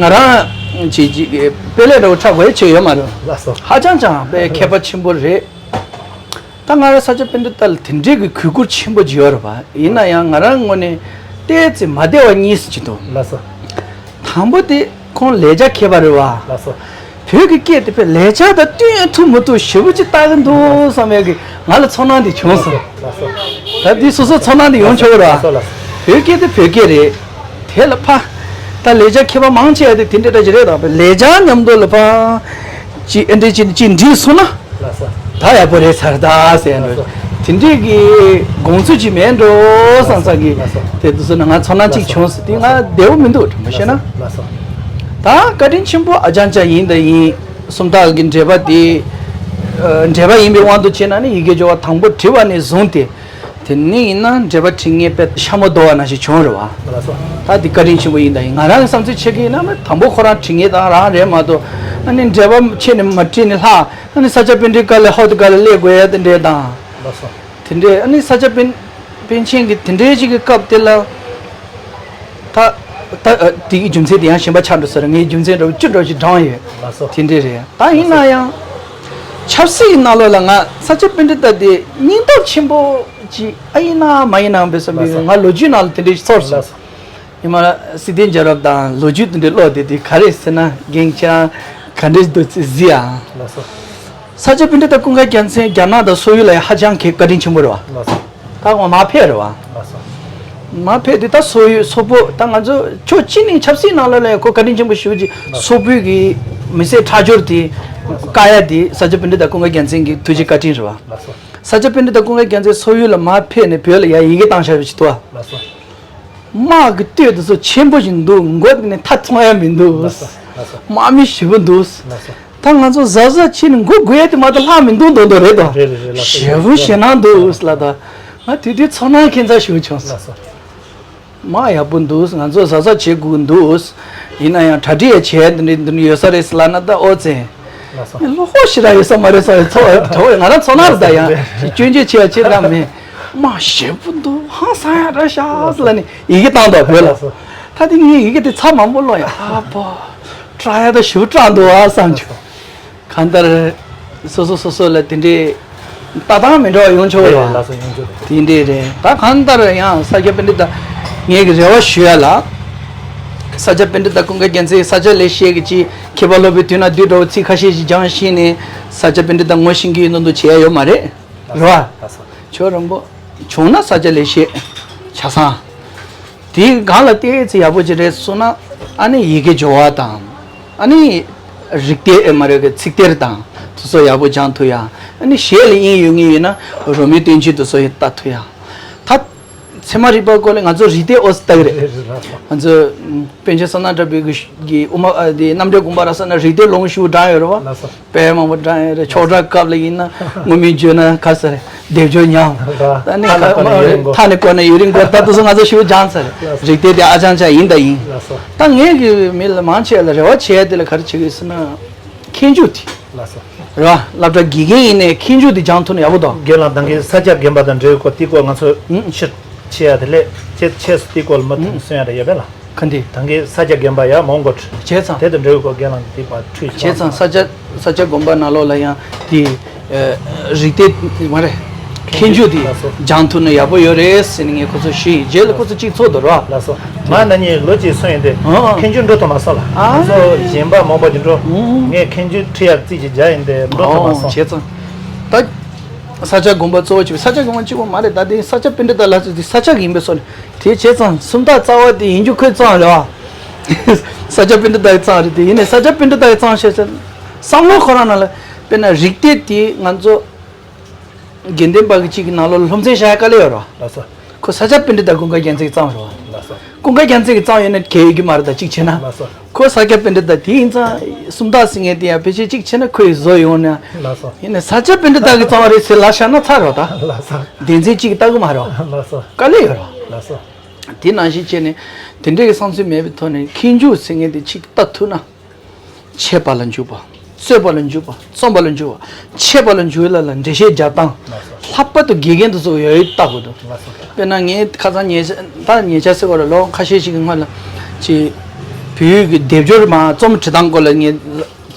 ང་རང་ཅིག་ཅིག་དཔེ་ལས་འདྲ་བོ་ཁྲ་དགོས་ཡ་ཆེ་ཡོད་མ་རེད། ལགས་སོ། ཧ་ཅང་ཅང་དཔེ་མཁས་པ་ཆེན་པོ་རེད། ད་ང་རང་ས་སྐྱ་པཎྜི་ཏ་ལ་དེ་འདྲའི་གི་གུས་བཀུར་ཆེན་པོ་ཅིག་ཡོད་རེད་པ། ཡིན་ན་ཡང་ང་རང་ངོས་ནས་ཏོག་ཙམ་མ་བདེ་བ་གཉིས་ཅིག་འདུག་ལགས་སོ། དང་པོ་དེ་ཁོང་ལས་བྱ་མཁས་པ་རེད་བ། ལགས་སོ། བོད་ཀྱི་སྐད་དེ་བས་ལེགས་སྦྱར་དང་བསྟུན་ཡང་ཐུབ་མི་ཐུབ་ཞེ་པོ་ཅིག་ལྟ་གི་འདུག་བསམ་ཡག་གི་ང་ལ་ཚོར་སྣང་དེ་བྱུང་སོང་། ལགས་སོ། ད་འདི་སོ་སོ་ཚོར་སྣང་དེ་ཡོང་ཆོག་གི་རེད་བ། ལགས་སོ། ལགས་སོ། བོད་སྐད་དེ་བོད་སྐད་རེད། དེ་ལ་ཕ། ད་ལེགས་སྦྱར་མཁས་པ་མང་ཆེ་བ་དེ་དེ་འདྲ་འདྲ་ཞིག་རེད་དང་ལེགས་སྦྱར་མཉམ་དུ་ལ་ཕ། ཅི་ཨེ་འདྲ་ཅི་ཅི་འགྲིག་སོང་ན། ལགས་སོ། ད་ཡག་པོ་རེད་ཚར་ད་ཟེར་འགྲོ། ལགས་སོ། དེ་འདྲས་ཀྱི་དགོངས་ཚུལ་ཅིག་མེད་འགྲོ་བསམ་ས་གི། ལགས་སོ། དེ་དུས་སུ་ན་ང་ཚོར་སྣང་གཅིག་བྱུང་སོང་དེ་ང་བདེ་བོ་མི་འདུག་དྲང་པོ་བཤད་ན། ལགས་སོ། ད་བཀའ་དྲིན་ཆེན་པོ་ཨ་ཅང་ཅང་ཡིན་ད་ཡིན། སུམ་རྟགས་ཀྱི་འགྲེལ་པ་དེ། འགྲེལ་པ་ཡིན་པའི་དབང་དུ་བྱས་ན་ནི་ཡི་གེ་སྦྱོར་བ་དང་པོ་བྲིས་པ་ནས་བཟུང་སྟེ། དེ་ནས་ཡིན་ན་འགྲེལ་པ་བྲིས་མཁན་དཔེ་ཤ་མོ་རྡོ་བ་ནང་བཞིན་བྱུང་རེད་བ། ལགས་སོ། ད་འདི་བཀའ་དྲིན་ཆེན་པོ་ཡིན་ད་ཡིན་ང་རང་གི་བསམ་ཚུལ་བྱེད་ཀྱི་ཡིན་ན་དང་པོ་ཁོ་རང་བྲིས་མཁན་དང་རང་རེད་མ་གཏོགས་ཨ་ནི་འགྲེལ་པ་ཆེ་ནས་མ་བྲིས་ནས་ལྷག་ཨ་ནི་ས་སྐྱ་པཎྜི་ཏ་ལས་ཧོ་དི་ག་ལ་སླེབས་དགོས་ཡ་དེ་འདྲས་དང་། ལགས་སོ། དེ་འདྲས་ཨ་ནི་ས་སྐྱ་པཎ་པཎ་ཆེན་གྱི་དེ་འདྲས་ཅིག་གི་སྐབས་དེ་ལ། ད་ད་དེའི་རྒྱུ་མཚན་དེ་ཡང་གཞན་པ་ཆགས་འགྲོ་ཟེར་ངའི་རྒྱུ་མཚན་འདྲ་བོ་བཅུ་འདྲ་བོ་ཞིག་བགྲངས་ཡོད། ལགས་སོ། དེ་འདྲས་རེད་ད་ཡིན་ན་ཡང་། ཆབ་སྲིད་ཀྱི་ནང་ལོགས་ལ་ང་ས་སྐྱ་པཎྜི་ཏ་དེ་སྙིང་སྟོབས་ཆེན་པོ་ཅིག་ཨ་ཡིན་ན་མ་ཡིན་ནམ་བས་བསམ་པའི་ལགས་སོ། ང་ལོ་རྒྱུས་ནང་ལ་དེ་འདྲས་ཞིག་ཚོར་སོང་། ལགས་སོ། ཉི་མ་སྲིད་དོན་རྒྱལ་རབས་དང་ལོ་རྒྱུས་དེ་འདྲའི་ཀློག་དེ་དེ་ག་རེ་ཟེར་ན་རྒན་ཁྱེད་རང་ག་འདྲས་འདུག་ཟེར་ཡ། ལགས་སོ། ས་སྐྱ་པཎྜི་ཏ་ཀུན་དགའ་རྒྱལ་མཚན་རྒྱ་ནག་དང་སོག་ཡུལ་ལ་ཡང་ཧ་ཅང་གི་བཀའ་དྲིན་ཆེན་པོ་རེད་བ། ལགས་སོ། ད་ཁོང་མར་ཕེབས་རེད་བ། ལགས་སོ། མར་ཕེབས་དེ་ད་སོག་ཡུལ་སོག་པོ་ད་ང་ཚོ་ཕྱོགས་གཅིག་ནས་ཆབ་སྲིད་ནང་ལོགས་ལ་ཡང་ཁོ་བཀའ་དྲིན་ཆེན་པོ་ཞེ་པོ་ཅིག་ལགས་སོ། སོག་པོའི་གི་མི་སེར་ཁྲག་སྦྱོར་དེ་བཀག་ཡ་དེ་ས་སྐྱ་པཎྜི་ཏ་ཀུན་དགའ་རྒྱལ་མཚན་གྱི་ཐུགས་རྗེ་བཀའ་དྲིན་རེད་བ། ལགས་སོ། ས་སྐྱ་པཎྜི་ཏ་ཀུན་དགའ་རྒྱལ་མཚན་སོག་ཡུལ་ལ་མར་ཕེབས་ནས་བོད་ལ་ཡ་ཡི་གེ་བཏང་བཞག་པ་ཅིག་འདུག་བ། ལགས་སོ། དམག་གི་སྟོད་དེ་ཚོ་ཆེན་པོ་ཞིག་འདུག་མགོ་དེ་ནས་མཐའ་མཐོང་ཡ་མི་འདུག་ལགས་སོ། ལགས་སོ། དམག་མི་ཞེ་པོ་འདུག་ལགས་སོ། ད་ང་ཚོ་གཟབ་གཟབ་བྱས་ནས་མགོ་སྒུར་ཡ་དེ་མ་གཏོགས་ལྷག་མི་འདུག་མདོག་མདོག་རེད་དོ། རེད་རེད་རེད་ལགས་སོ། ཞེ་པོ་ཞེད་སྣང་འདུག་ལབ་ད། ང་དེ་དུས་ཚོར་སྣང་ཁྱད་མཚར་ཞེ་པོ་བྱུང་སོང་། ལགས་སོ། དམག་ཡག་པོ་འདུག་ང་ཚོ་གཟབ་གཟབ་བྱེད་དགོས་འདུག་ཡིན་ན་ཡང་གྲ་སྒྲིག་ཡ་བྱས་འདི་འདྲ་འདི་འདྲ་ཡོད་ས་རེད་ལབ་ན་ད་ཨོ་ཙེ། ལགས་སོ། ལོ་ཧོ་ཞེ་དྲག་ཡོད་ས་མ་རེད་ས་རེད་ཚོ་ཐོ་ང་རང་ཚོ་ན་རེད་ད་ཡང་སྐྱོན་བརྗོད་བྱེད་ཡ་ཆེ་དྲག་མེད། མ་ཞེ་པོ་འདུག་ཧང་སང་ཡ་འདྲ་ཤག་ཟེར་ལ་ནི་ཡི་གེ་བཏང་འདུག་བོད་ལ། ལགས་སོ། ད་དེ་ངས་ཡི་གེ་དེ་ཚར་མང་པོ་ཀློག་ཡ་ཨ་པོ། སྐྲག་ཡ་ད་ཞེ་པོ་སྐྲག་འདུག་ཨ་བསམ་བྱུང་། གང་ལྟར། སོ་སོ་སོ་སོ་ལ་དེ་འདྲའི་ལྟ་སྟངས་མི་འདྲ་བ་ཡོང་ཆོག་རེད་རེད་ལགས་སོ། ཡོང་ཆོག་རེད། དེ་འདྲའི་རེད་ད་གང་ལྟར་ཡང་ས་སྐྱ་པཎྜི་ཏ་ངས་ཀྱི་རེ་བ་ཞུ་ཡ་ལ། ས་སྐྱ་པཎྜི་ཏ་ཀུན་དགའ་རྒྱལ་མཚན་ས་སྐྱ་ལེགས་བཤད་ཀྱི་ཅི་མཁས་པ་སློབ་དཔོན་དུས་ན་དུས་འདྲ་བོ་ཚིག་ཁ་ཤས་ཤིག་སྦྱངས་ཤིང་ནས་ས་སྐྱ་པཎྜི་ཏ་ངོ་ཤེས་ཀྱི་ཡོད་མདོག་མདོག་བྱེད་ཡ་ཡོད་མ་རེད། རེད་བ། ལགས་སོ། ཁྱོད་རང་པོ། བྱུང་ན་ས་སྐྱ་ལེགས་བཤད། ཆ་ཚང་། དེའི་སྒང་ལ་ཏོག་ཙམ་ཡག་པོ་ཅིག་རེད་གསུངས་ན་ཨ་ནི་ཡི་གེ་སྦྱོར་བ་དང་། ཨ་ནི་རིགས་གཏེར་ཨེ་མ་རེད་གི་ཚིག་གཏེར་དང་དེ་ཚོ་ཡག་པོ་སྦྱང་ཐུབ་ཡ། ཨ་ནི་གཞས་ལ་དབྱིངས་ཡོད་ངེས་ཡོད་ན་རོལ་མོའི་བསྟན་བཅོས་དེ་ཚོ་ཡང་ལྟ་ཐུབ་ཡ། ད་ཚད་མ་རིག་པ་སྐོར་ལ་ང་ཚོ་རིགས་གཏེར་ཨོ་ཙི་ལྟ་གི་རེད། ང་ཚོ་པཎ་ཆེན་བསོད་ནམས་གྲགས་པའི་གི་དབུ་མ་ཨ་དེ་རྣམ་འགྲེལ་དགོངས་པ་རབ་གསལ་ན་རིགས་གཏེར་ལུང་ཞེ་པོ་དྲངས་ཡོད་རེད་བ། ལགས་སོ། དཔེ་མང་པོ་དྲངས་ཡོད་རེད། ཆོག་གྲྭ་སྐབས་ལ་ཡིན་ན་ངོ་མ་བརྗོད་ན་ག་ས་རེད། སྡེབ་སྦྱོར་ཉམས། ད་ནི་མཐའ་ནས་གོ་ན་ཡུན་རིང་པོ། མཐའ་ནས་གོ་ན་ཡུན་རིང་པོ་ད་དུང་ང་ཚོ་ཞེ་པོ་སྦྱངས་ཚར་རེད། ལགས་སོ། རིགས་གཏེར་དེ་ཨ་ཅང་ཅང་ཡིན་ད་ཡིན། ལགས་སོ། ད་ངས་གི་མི་ལ་མང་ཆེ་ལ་རེ་བ་བྱས་དེ་ལ་ག་རེ་བྱེད་གི་ཟེར་ན། མཁས་འཇུག་དེ། ལགས་སོ། རེད་བ། སློབ་གྲྭ་དགེ་རྒན་ཡིན་ནའི་མཁས་འཇུག་དེ་སྦྱང་ཐུབ་ན་ཡག་པོ་འདུག་རྒན་ལགས་ད་གིན་ས་སྐྱ་དགོན་པ་དང་འབྲེལ་བའི་སྐོར་དེའི་སྐོར་ང་ཚོ་ཕྱིར་ཕྱེ་ཡ་དེ་ལས་ཁྱེད་ཆས་སུ་དེའི་སྐོར་ལ་མ་ཐུག་གསུང་ཡ་རེ་ཡོད་པས་ལ། ག་འདི། ད་གིན་ས་སྐྱ་དགོན་པ་ཡ་མོན་གྷོ་བྱས་ཙང་དེ་དང་འབྲེལ་བའི་སྐོར་རྒན་ལགས་ཀྱིས་དེ་བར་ཁྲུས་བྱས་ཙང་ས་སྐྱ་ས་སྐྱ་དགོན་པ་ནང་ལོགས་ལ་ཡང་དེ་རིགས་གཏེར་མ་རེད། མཁས་འཇུག་དེ་ལགས་སོ། སྦྱང་ཐུབ་ན་ཡག་པོ་ཡོད་རེད་ཟེར་ནས་ངས་ཁོ་ཚོ་ཞུས་ཡིན། རྗེས་ལ་ཁོ་ཚོ་གཅིག་ཚོགས་འདུག་རོགས། ལགས་སོ། ང་ན་ནིང་ལོ་གཅིག་སོང་ཡིན་ཏེ་ཨ་མཁས་འཇུག་འགྲོ་ཐུབ་མ་སོང་ལ། ཨ་ང་ཚོ་གཞན་པ་མང་པོ་ཅིག་འགྲོ། ཨུ། ངས་མཁས་འཇུག་ཁྲིད་ཡག་རྩིས་ཅིག་བྱས་ཡིན་ཏེ་འགྲོ་ཐུབ་མ་ཨོ་སོང་། བྱས་ཙང་ད་ས་སྐྱ་དགོན་པ་གཙོ་བོ་བྱས་པའི་ས་སྐྱ་དགོན་པ་གཅིག་པོ་མ་རེད། ད་དེ་ས་སྐྱ་པཎྜི་ཏ་ལ་སོགས་དེ་ས་སྐྱ་གི་ཡིན་པའི་སོ་ནས་དེ་བྱས་ཙང་སུམ་རྟགས་རྩ་བ་དེ་ཡིན་རྒྱུ་ཁོའི་གཙང་རེད་བ། ས་སྐྱ་པཎྜི་ཏ་གི་གཙང་རེད། དེ་ཡིན་ནའི་ས་སྐྱ་པཎྜི་ཏ་གི་གཙང་བཤད་ཚེ་བསམ་བློ་ཁོ་རང་ནང་ལ་དཔེར་ན་རིགས་གཏེར་དེ་ང་ཚོ་དགེ་ལྡན་པ་གི་གཅིག་གི་ནང་ལོགས་ལ་སློབ་ཚན་བཞག་ཡ་དཀའ་ལས་ཡོད་རེད་བ། ལགས་སོ། ཁོ་ས་སྐྱ་པཎྜི་ཏ་ཀུན་དགའ་རྒྱལ་མཚན་གྱི་གཙང་རེད་བ། ལགས་སོ། ཀུན་དགའ་རྒྱལ་མཚན་གྱི་གཙང་ཡོད་ན་གལ་ཡོད་ཀྱི་མ་རེད་ད་གཅིག་བྱས་ན། ལགས་སོ། ཁོ་ས་སྐྱ་པཎྜི་ཏ་དེ་ཡིན་ཙང་སུམ་རྟགས་ཟེར་མཁན་དེ་ཡང་ཕལ་ཆེར་གཅིག་བྱས་ན་ཁོས་བཟོ་ཡོང་ན། ལགས་སོ། ཡིན་ནའི་ས་སྐྱ་པཎྜི་ཏ་གི་གཙང་རེད་ཟེར་ལབ་བཞག་ན་ཚར་རོ་ད། ལགས་སོ། སྡེ་ཚན་གཅིག་གིས་ལྟ་གི་མ་རེད་བ། ལགས་སོ། དཀའ་ལས་ཡོད་རེད་བ། ལགས་སོ། དེ་ནང་བཞིན་བྱས་ནས་དེ་འདྲའི་གི་བསམ་ཚུལ་མེད་པའི་ཐོག་ནས་མཁས་འཇུག་ཟེར་མཁན་དེ་གཅིག་ལྟ་ཐུབ་ན། འཆད་པ་ལ་འཇུག་པ། རྩོད་པ་ལ་འཇུག་པ། རྩོམ་པ་ལ་འཇུག་པ། འཆད་པ་ལ་འཇུག་ཡ་ལ་འགྲེལ་བཤད་རྒྱག་སྟངས། ལྷག་པར་དུ་དགེ་རྒན་དེ་ཚོ་ཡོད་ཡོད་ལྟ་དགོས་འདུག་ལགས་སོ། དཔེར་ན་ངས་ཁ་སང་ཉེ་ཆར་ད་ཉེ་ཆར་ཟེར་བ་ལ་ལོ་ཁ་ཤས་ཤིག་གི་སྔོན་ལ་ཅིག་བོད་ཡིག་གི་སྡེབ་སྦྱོར་མ་རྩོམ་བྲིས་སྟངས་སྐོར་ལ་ངས་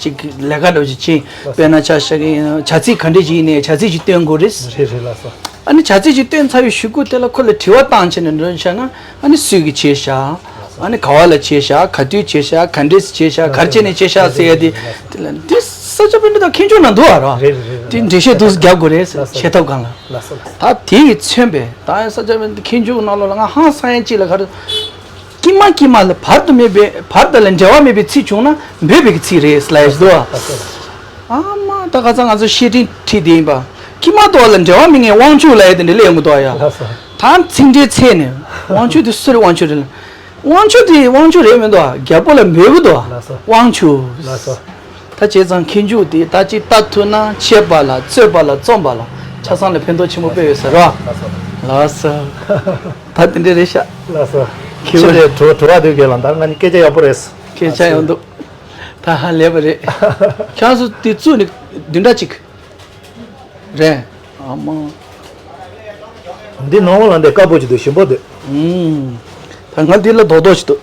ཅིག་ལས་ཀ་འདྲ་བོ་ཅིག་ཕྱིན། ལགས་སོ། དཔེར་ན་ཆ་བཞག་གི་ཡིན་ན་བྱ་ཚིག་ག་འདྲས་ཅིག་ཡིན་ནའི་བྱ་ཚིག་ཅིག་སྟོན་དགོས་རེད། རེད་རེད་ལགས་སོ། ཨ་ནི་བྱ་ཚིག་ཅིག་སྟོན་ཚར་བའི་གཞུག་གུ་དེ་ལ་ཁོ་ལ་དྲི་བ་བཏང་བྱས་ནས་འདྲ་བོ་བྱས་ན་ཨ་ནི་སུས་ཀྱིས་བྱས་བཞག་ཨ་ནི་ག་བ་ལ་བྱས་ཤག་ག་དུས་བྱས་ཤག་ག་འདྲས་བྱས་ཤག་ག་རེ་བྱས་ནས་བྱས་ཤག་ཟེར་ཡ་དེ། དེ་ལ་འདི་ས་སྐྱ་པཎྜི་ཏ་མཁས་མཆོག་ནང་འདུག་ཨ་རོ། རེད་རེད་རེད། དེ་འགྲེལ་བཤད་འདུག་སེ་རྒྱབ་དགོས་རེད། ལགས་སོ། བྱེད་ཐབས་སྒང་ལ། ལགས་སོ་ལགས་སོ། ད་དེ་ཡི་མཚོན་པས་ད་ཡང་ས་སྐྱ་པཎྜི་ཏ་མཁས་མཆོག་ནང་ལོགས་ལ་ང་ཧང་སང་ཡ་གཅིག་ལ་ག་རེ། དཀྱིལ་མ་དཀྱིལ་མ་ལ་བར་དུ་མེད་པའི་བར་དུ་ལ་འབྲེལ་བ་མེད་པའི་ཚིག་བྱུང་ན་འབོད་པའི་ཚིག་རེད་ལབ་ཡ་ཞིག་འདུག་ཨ། ལགས་སོ་ལགས་སོ། ཨ་མ་ད་ཁ་སང་ང་ཚོ་བཤེས་སྤྲིང་ཁྲིད་དེ་ཡིན་པ། དཀྱིལ་མ་དོག་ལ་འབྲེལ་བ་མེད་མཁན་དབང་ཕྱུག་ལབ་ཡ་དེ་འདྲ་སླེབས་ཡོང་གི་འདུག་ཡ། ལགས་སོ། ད་ཚིག་འགྲེལ་ཚད་ནས་དབང་ཕྱུག་དེ་སུ་རེད། དབང་ཕྱུག་རེད་ལ། དབང་ཕྱུག་དེ་དབང་ཕྱུག་རེད་མི་འདུག་རྒྱལ་པོ་ལ་འབོད་གི་འདུག་ལགས་སོ། དབང་ཕྱུག་ལགས་སོ། ད་བྱས་ཙང་མཁས་མཆོག་དེ་ད་ཅིག་ལྟ་ཐུབ་ན་འཆད་པ་ལ་རྩོད་པ་ལ་རྩོམ་པ་ལ་ཆ་ཚང་ལ་ཕན་ཐོགས་ཆེན་པོ་དཔེ་ཡོད་ས་རེད་བ། ལགས་སོ། ལགས་སོ། ད་དེ་འདྲ་རེད་ཤག་ལགས་སོ། ཁྱེད་ཀྱི་དྲི་བ་དྲི་བ་འདུག་གས་ལ་ད་ང་ནི་སྐད་ཆ་ཡག་པོ་རེད། སྐད་ཆ་ཡག་འདུག་ད་ཧ་ལས་པ་རེད། ཁྱེད་ཚོ་དེ་བཙུགས་ནས་བདུན་ཕྲག་གཅིག་རེད། ཨ་མ། འདི་ནང་ལ་འདི་དཀར་པོ་ཅིག་འདུག་ཞིམ་པོ་འདུག་ཨུམ། ད་ང་འདི་ལ་རྡོག་རྡོག་ཅིག་འདུག་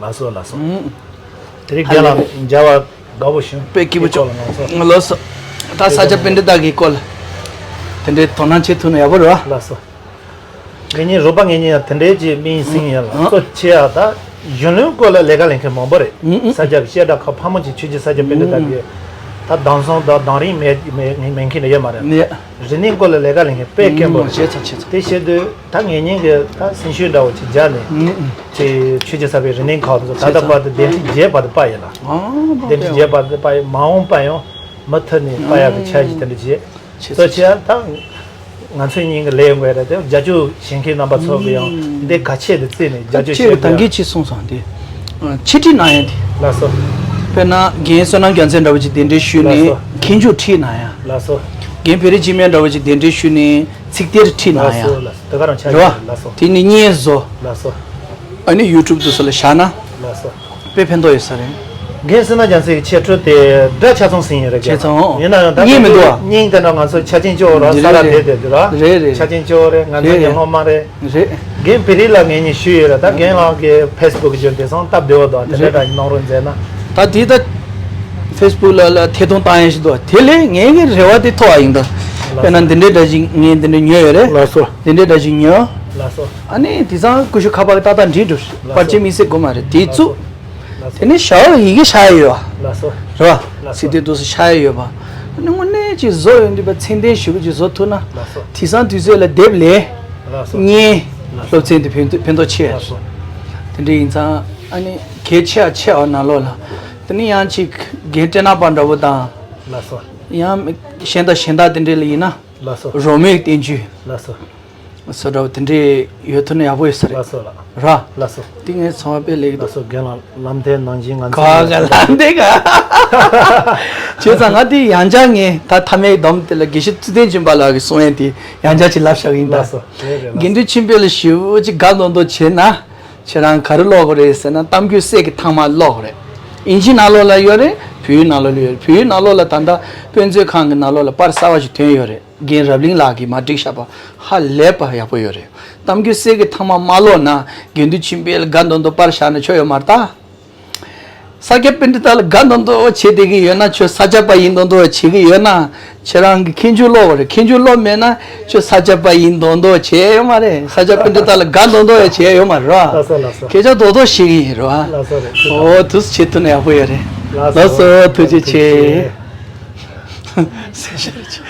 ལགས་སོ་ལགས་སོ། ཨུམ། དེ་རིང་རྒན་ལགས་མཇལ་བ་དགའ་པོ་བྱུང་། དཔེ་སྐྱིད་པོ་བྱུང་། ལགས་སོ། ལགས་སོ། ད་ས་སྐྱ་པཎྜི་ཏ་གི་སྐོར་ལ་དེ་འདྲའི་དོ་སྣང་བྱེད་ཐུབ་ན་ཡག་པོ་རེད་བ། ལགས་སོ། ངེད་གཉིས་རོགས་པ་ངེད་གཉིས་ཡང་དེ་འདྲའི་ཅིག་མིང་སྲིང་ཡ་ལ་ཨ། གཙོ་ཆེ་ཡ་ད་གཞོན་ནུའི་སྐོར་ལ་ལས་ཀ་ལས་མཁན་མང་པོ་རེད། ཨུ་ཨུ། ས་སྐྱ་བཤད་གྲྭ་ཁག་ཕ་མོ་ཅིག་ཆོས་རྗེ་ས་སྐྱ་པཎྜི་ཏ་གི་ད་དེང་སང་ད་དེང་རིང་མེད་མེད་མེད་མཁན་ཡོད་མ་རེད། ནས་རིག་གནས་སྐོར་ལ་ལས་ཀ་ལས་མཁན་དཔེ་དཀོན་པོ་ཨུ་རེད། བྱས་ཙང་བྱས་ཙང་། དེ་བྱེད་དུས་ད་ངེད་གཉིས་ཀྱི་ད་སེམས་ཤུགས་འདྲ་བོ་ཅིག་སྦྱར་ནས་ཨུ་ཨུ། དེ་ཆོས་རྗེ་ས་པཎ་རིག་གནས་ཁག་དེ་ཚོ་ད་ལྟ་བར་དུ་འདེམས་སྒྲིག་བྱས་བར་དུ་པ་ཡིན་ལ། ཨ་འདེམས་སྒྲིག་བྱས་བར་དུ་པ་ཡིན། མ་འོངས་པ་ཡང་མུ་མཐུད་ནས་པ་ཡག་གི་ཆ་ཞིག་དེ་འདྲ་བྱས། བྱས་ཙང་བྱས་ཙང་ད་ང་ཚོ་གཉིས་ཀྱི་ལས་ཡོང་གི་རེད་དེ་རྒྱ་ཆོས་བྱེད་མཁན་རྣམ་པ་ཚོ་གི་ཡང་འདི་ག་ཆེད་དུ་བརྩིས་ནས་རྒྱ་ཆོས་ཁྱེད་ཀྱི་བྱེད་ད་གིན་ཅི་གསུངས་སོང་དེ། འཆད་ཁྲིད་གནང་ཡ་དེ། ལགས་སོ། དཔེར་ན་རྒན་བསོད་ནམས་རྒྱལ་མཚན་འདྲ་བོ་ཅིག་གདན་འདྲེན་ཞུས་ནས་ལགས་སོ། མཁས་མཆོག་ཁྲིད་གནང་ཡ། ལགས་སོ། རྒན་བེ་རི་འཇིགས་མེད་འདྲ་བོ་ཅིག་གདན་འདྲེན་ཞུས་ནས་ཚིག་གཏེར་ཁྲིད་གནང་ཡ། ལགས་སོ་ལགས་སོ། དེ་ག་རང་ཆ་རེད་བ། ལགས་སོ། དེ་ནི་བརྙན་བཟོ། ལགས་སོ། ཨ་ནི་ཡུ་ཊུབ་དུ་སོགས་ལ་བཞག་ན། ལགས་སོ། དཔེ་ཕན་ཐོགས་ཡོད་ས་རེད། རྒན་བསོད་ནམས་རྒྱལ་མཚན་གྱི་འཆད་ཁྲིད་དེ་སྒྲ་ཆ་ཚང་ཟིན་ཡོད་རེད། ཆ་ཚང་། ཡིན་ན་ཡང་ད་སྙིང་མི་འདུག་ཨ། སྙིང་དེ་འདྲ་ང་ཚོ་ཆ་རྐྱེན་གཅིག་པོ་ར་ས་ར་རེད་དེ་དེ་དེ་ར། རེད་རེད། ཆ་རྐྱེན་གཅིག་པོ་རེད། ང་ཚོ་རེད་གི་སློབ་མ་རེད། རེད། རྒན་བེ་རི་ལ་ངེད་གཉིས་ཞུས་ཡོད་ར། ད་རྒན་ལགས་ཀྱི་ཕེ་སི་བུག་བརྒྱུད་དེང་སང་སྟབས་བདེ་བོ་འདུག་དེ་འདྲ་རེད། འདྲ་གནང་རོགས་མཛད་ན། ད་དེ་ད་ཕེ་སི་བུག་ལ་ལ་ཐད་གཏོང་བཏང་ཡ་ཞིག་འདུག་དེ་ལས་ངེད་ཀྱི་རེ་བ་དེ་ཐོབ་པ་ཡིན་ད། ལགས་སོ། དཔེར་ན་འདི་འདྲའི་འདྲ་ཞིག་ངས་འདི་འདྲ་ཉོས་ཡོད་རེད། ལགས་སོ། འདི་འདྲའི་འདྲ་ཞིག་ཉོས། ལགས་སོ། ཨ་ནི་དེང་སང་ཀུ་ཤུ་ཁ་པར་གི་ཏག་ཏག་འབྲི་འགྲོ། ལགས་སོ། པར་ཆས་དམིགས་བསལ་དགོས་མ་རེད། དེ་བཙུགས། ལགས་སོ། དེ་ནས་ཞར་ཡི་གེ་ཤར་ཡོད་པ། ལགས་སོ། རེད་པ། ལགས་སོ། ཚིག་དེ་འདུག་སེ་ཤར་ཡོད་པ། ཨ་ནི་དངོས་གནས་ཅིག་བཟོ་ཡོང་དུས་པ་ཚད་ལྡན་ཞེ་པོ་ཅིག་བཟོ་ཐུབ་ན། ལགས་སོ། དེང་སང་དུས་ཚོད་ལ་དེབ་ལས། ལགས་སོ། བརྙན། ལགས་སོ། སློབ་ཚན་དེ་ཕན་ཐོགས་ཕན་ཐོགས་ཆེ། ལགས་སོ། དེ་འདྲ་ཡིན་ཙང་ཨ་ནི་གལ་ཆེ་བ་ཆེ་བ་ནང་ལོགས་ལ། དེ་ནས་ཡང་ཅིག་རྒན་སྤྲེལ་ནག་པ་འདྲ་བོ་དང་། ལགས་སོ། ཡང་གཞན་དང་གཞན་དག་དེ་འདྲ་ལ་ཡིན་ན། ལགས་སོ། རོལ་མོའི་བསྟན་བཅོས། ལགས་སོ། སོ་འདྲ་བོ་དེ་འདྲས་ཡོད་ཐུབ་ན་ཡག་པོ་ཡོད་ས་རེད། ལགས་སོ་ལགས། ར། ལགས་སོ། དེ་ངས་ཚང་མ་དཔེ་ལེགས་འདུག་ལགས་སོ། རྒན་ལགས་ལམ་སྟོན་གནང་བཞིན་ང་ཚོ། ག་ག་ལམ་སྟོན་ག་བྱས་ཙང་ང་དེ་ཡང་བསྐྱར་ངས་ད་མཐའ་མའི་སྡོམ་དེ་ལ་དགེ་བཤེས་ཚུལ་ལྡན་སྦྱིན་པ་ལགས་ཀྱིས་གསུང་ཡས་དེ་ཡང་བསྐྱར་ཅིག་ལབ་བཞག་གི་ཡིན་ད། ལགས་སོ། རེད་རེད། ལགས་སོ། དགེ་འདུན་ཆོས་འཕེལ་ལ་ཞེ་པོ་ཅིག་དགའ་མདོག་མདོག་བྱས་ན། ཁྱེད་རང་ག་རེ་ཀློག་དགོས་རེད་ཟེར་ན་གཏམ་རྒྱུད་གསེར་གྱི་ཐང་མ་ཀློག་དགོས་རེད། ཨིན་ཇི་ནང་ལོགས་ལ་ཡོད་རེད། བོད་ཡིག་ནང་ལོགས་ལ་ཡོད་རེད། བོད་ཡིག་ནང་ལོགས་ལ་ད་ལྟ་དཔེ་མཛོད་ཁང་གི་ནང་ལོགས་ལ་པར་གསར་བ་ཞིག་ཐོན་ཡོད་རེད། རྒན་རབ་གླིང་ལགས་ཀྱིས་མར་བསྒྲིགས་བཞག་པ་ཧ་ལས་པ་ཡག་པོ་ཡོད་རེད། གཏམ་རྒྱུད་གསེར་གྱི་ཐང་མ་མ་ཀློག་ན་དགེ་འདུན་ཆོས་འཕེལ་ལ་དགའ་མདོག་མདོག་པར་བཞག་ན་ཆོ་ཡོད་མ་རེད་ད། ས་སྐྱ་པཎྜི་ཏ་ལ་དགའ་མདོག་མདོག་བྱེད་བསྡད་ཀྱི་ཡོད་ན་ཆོ། ས་སྐྱ་པ་ཡིན་མདོག་མདོག་བྱེད་ཀྱི་ཡོད་ན་ཁྱེད་རང་གིས་མཁས་མཆོག་ཀློག་དགོས་རེད། མཁས་མཆོག་ཀློག་མེད་ན་ཁྱོད་ས་སྐྱ་པ་ཡིན་མདོག་མདོག་བྱས་ཡོད་མ་རེད། ས་སྐྱ་པཎྜི་ཏ་ལ་དགའ་མདོག་མདོག་བྱས་ཡོད་མ་རེད་བ། ལགས་སོ་ལགས་སོ། སྐད་ཆ་རྡོག་རྡོག་བཤད་ཀྱི་ཡིན་རེད་བ། ལགས་སོ་རེད། ཨོ་དུས་སུ་བྱེད་ཐུབ་ན་ཡག་པོ་ཡོད་རེད། ལགས་སོ། ལགས་སོ་ཐུགས་རྗེ་ཆེ། ཐུགས་རྗེ་ཆེ།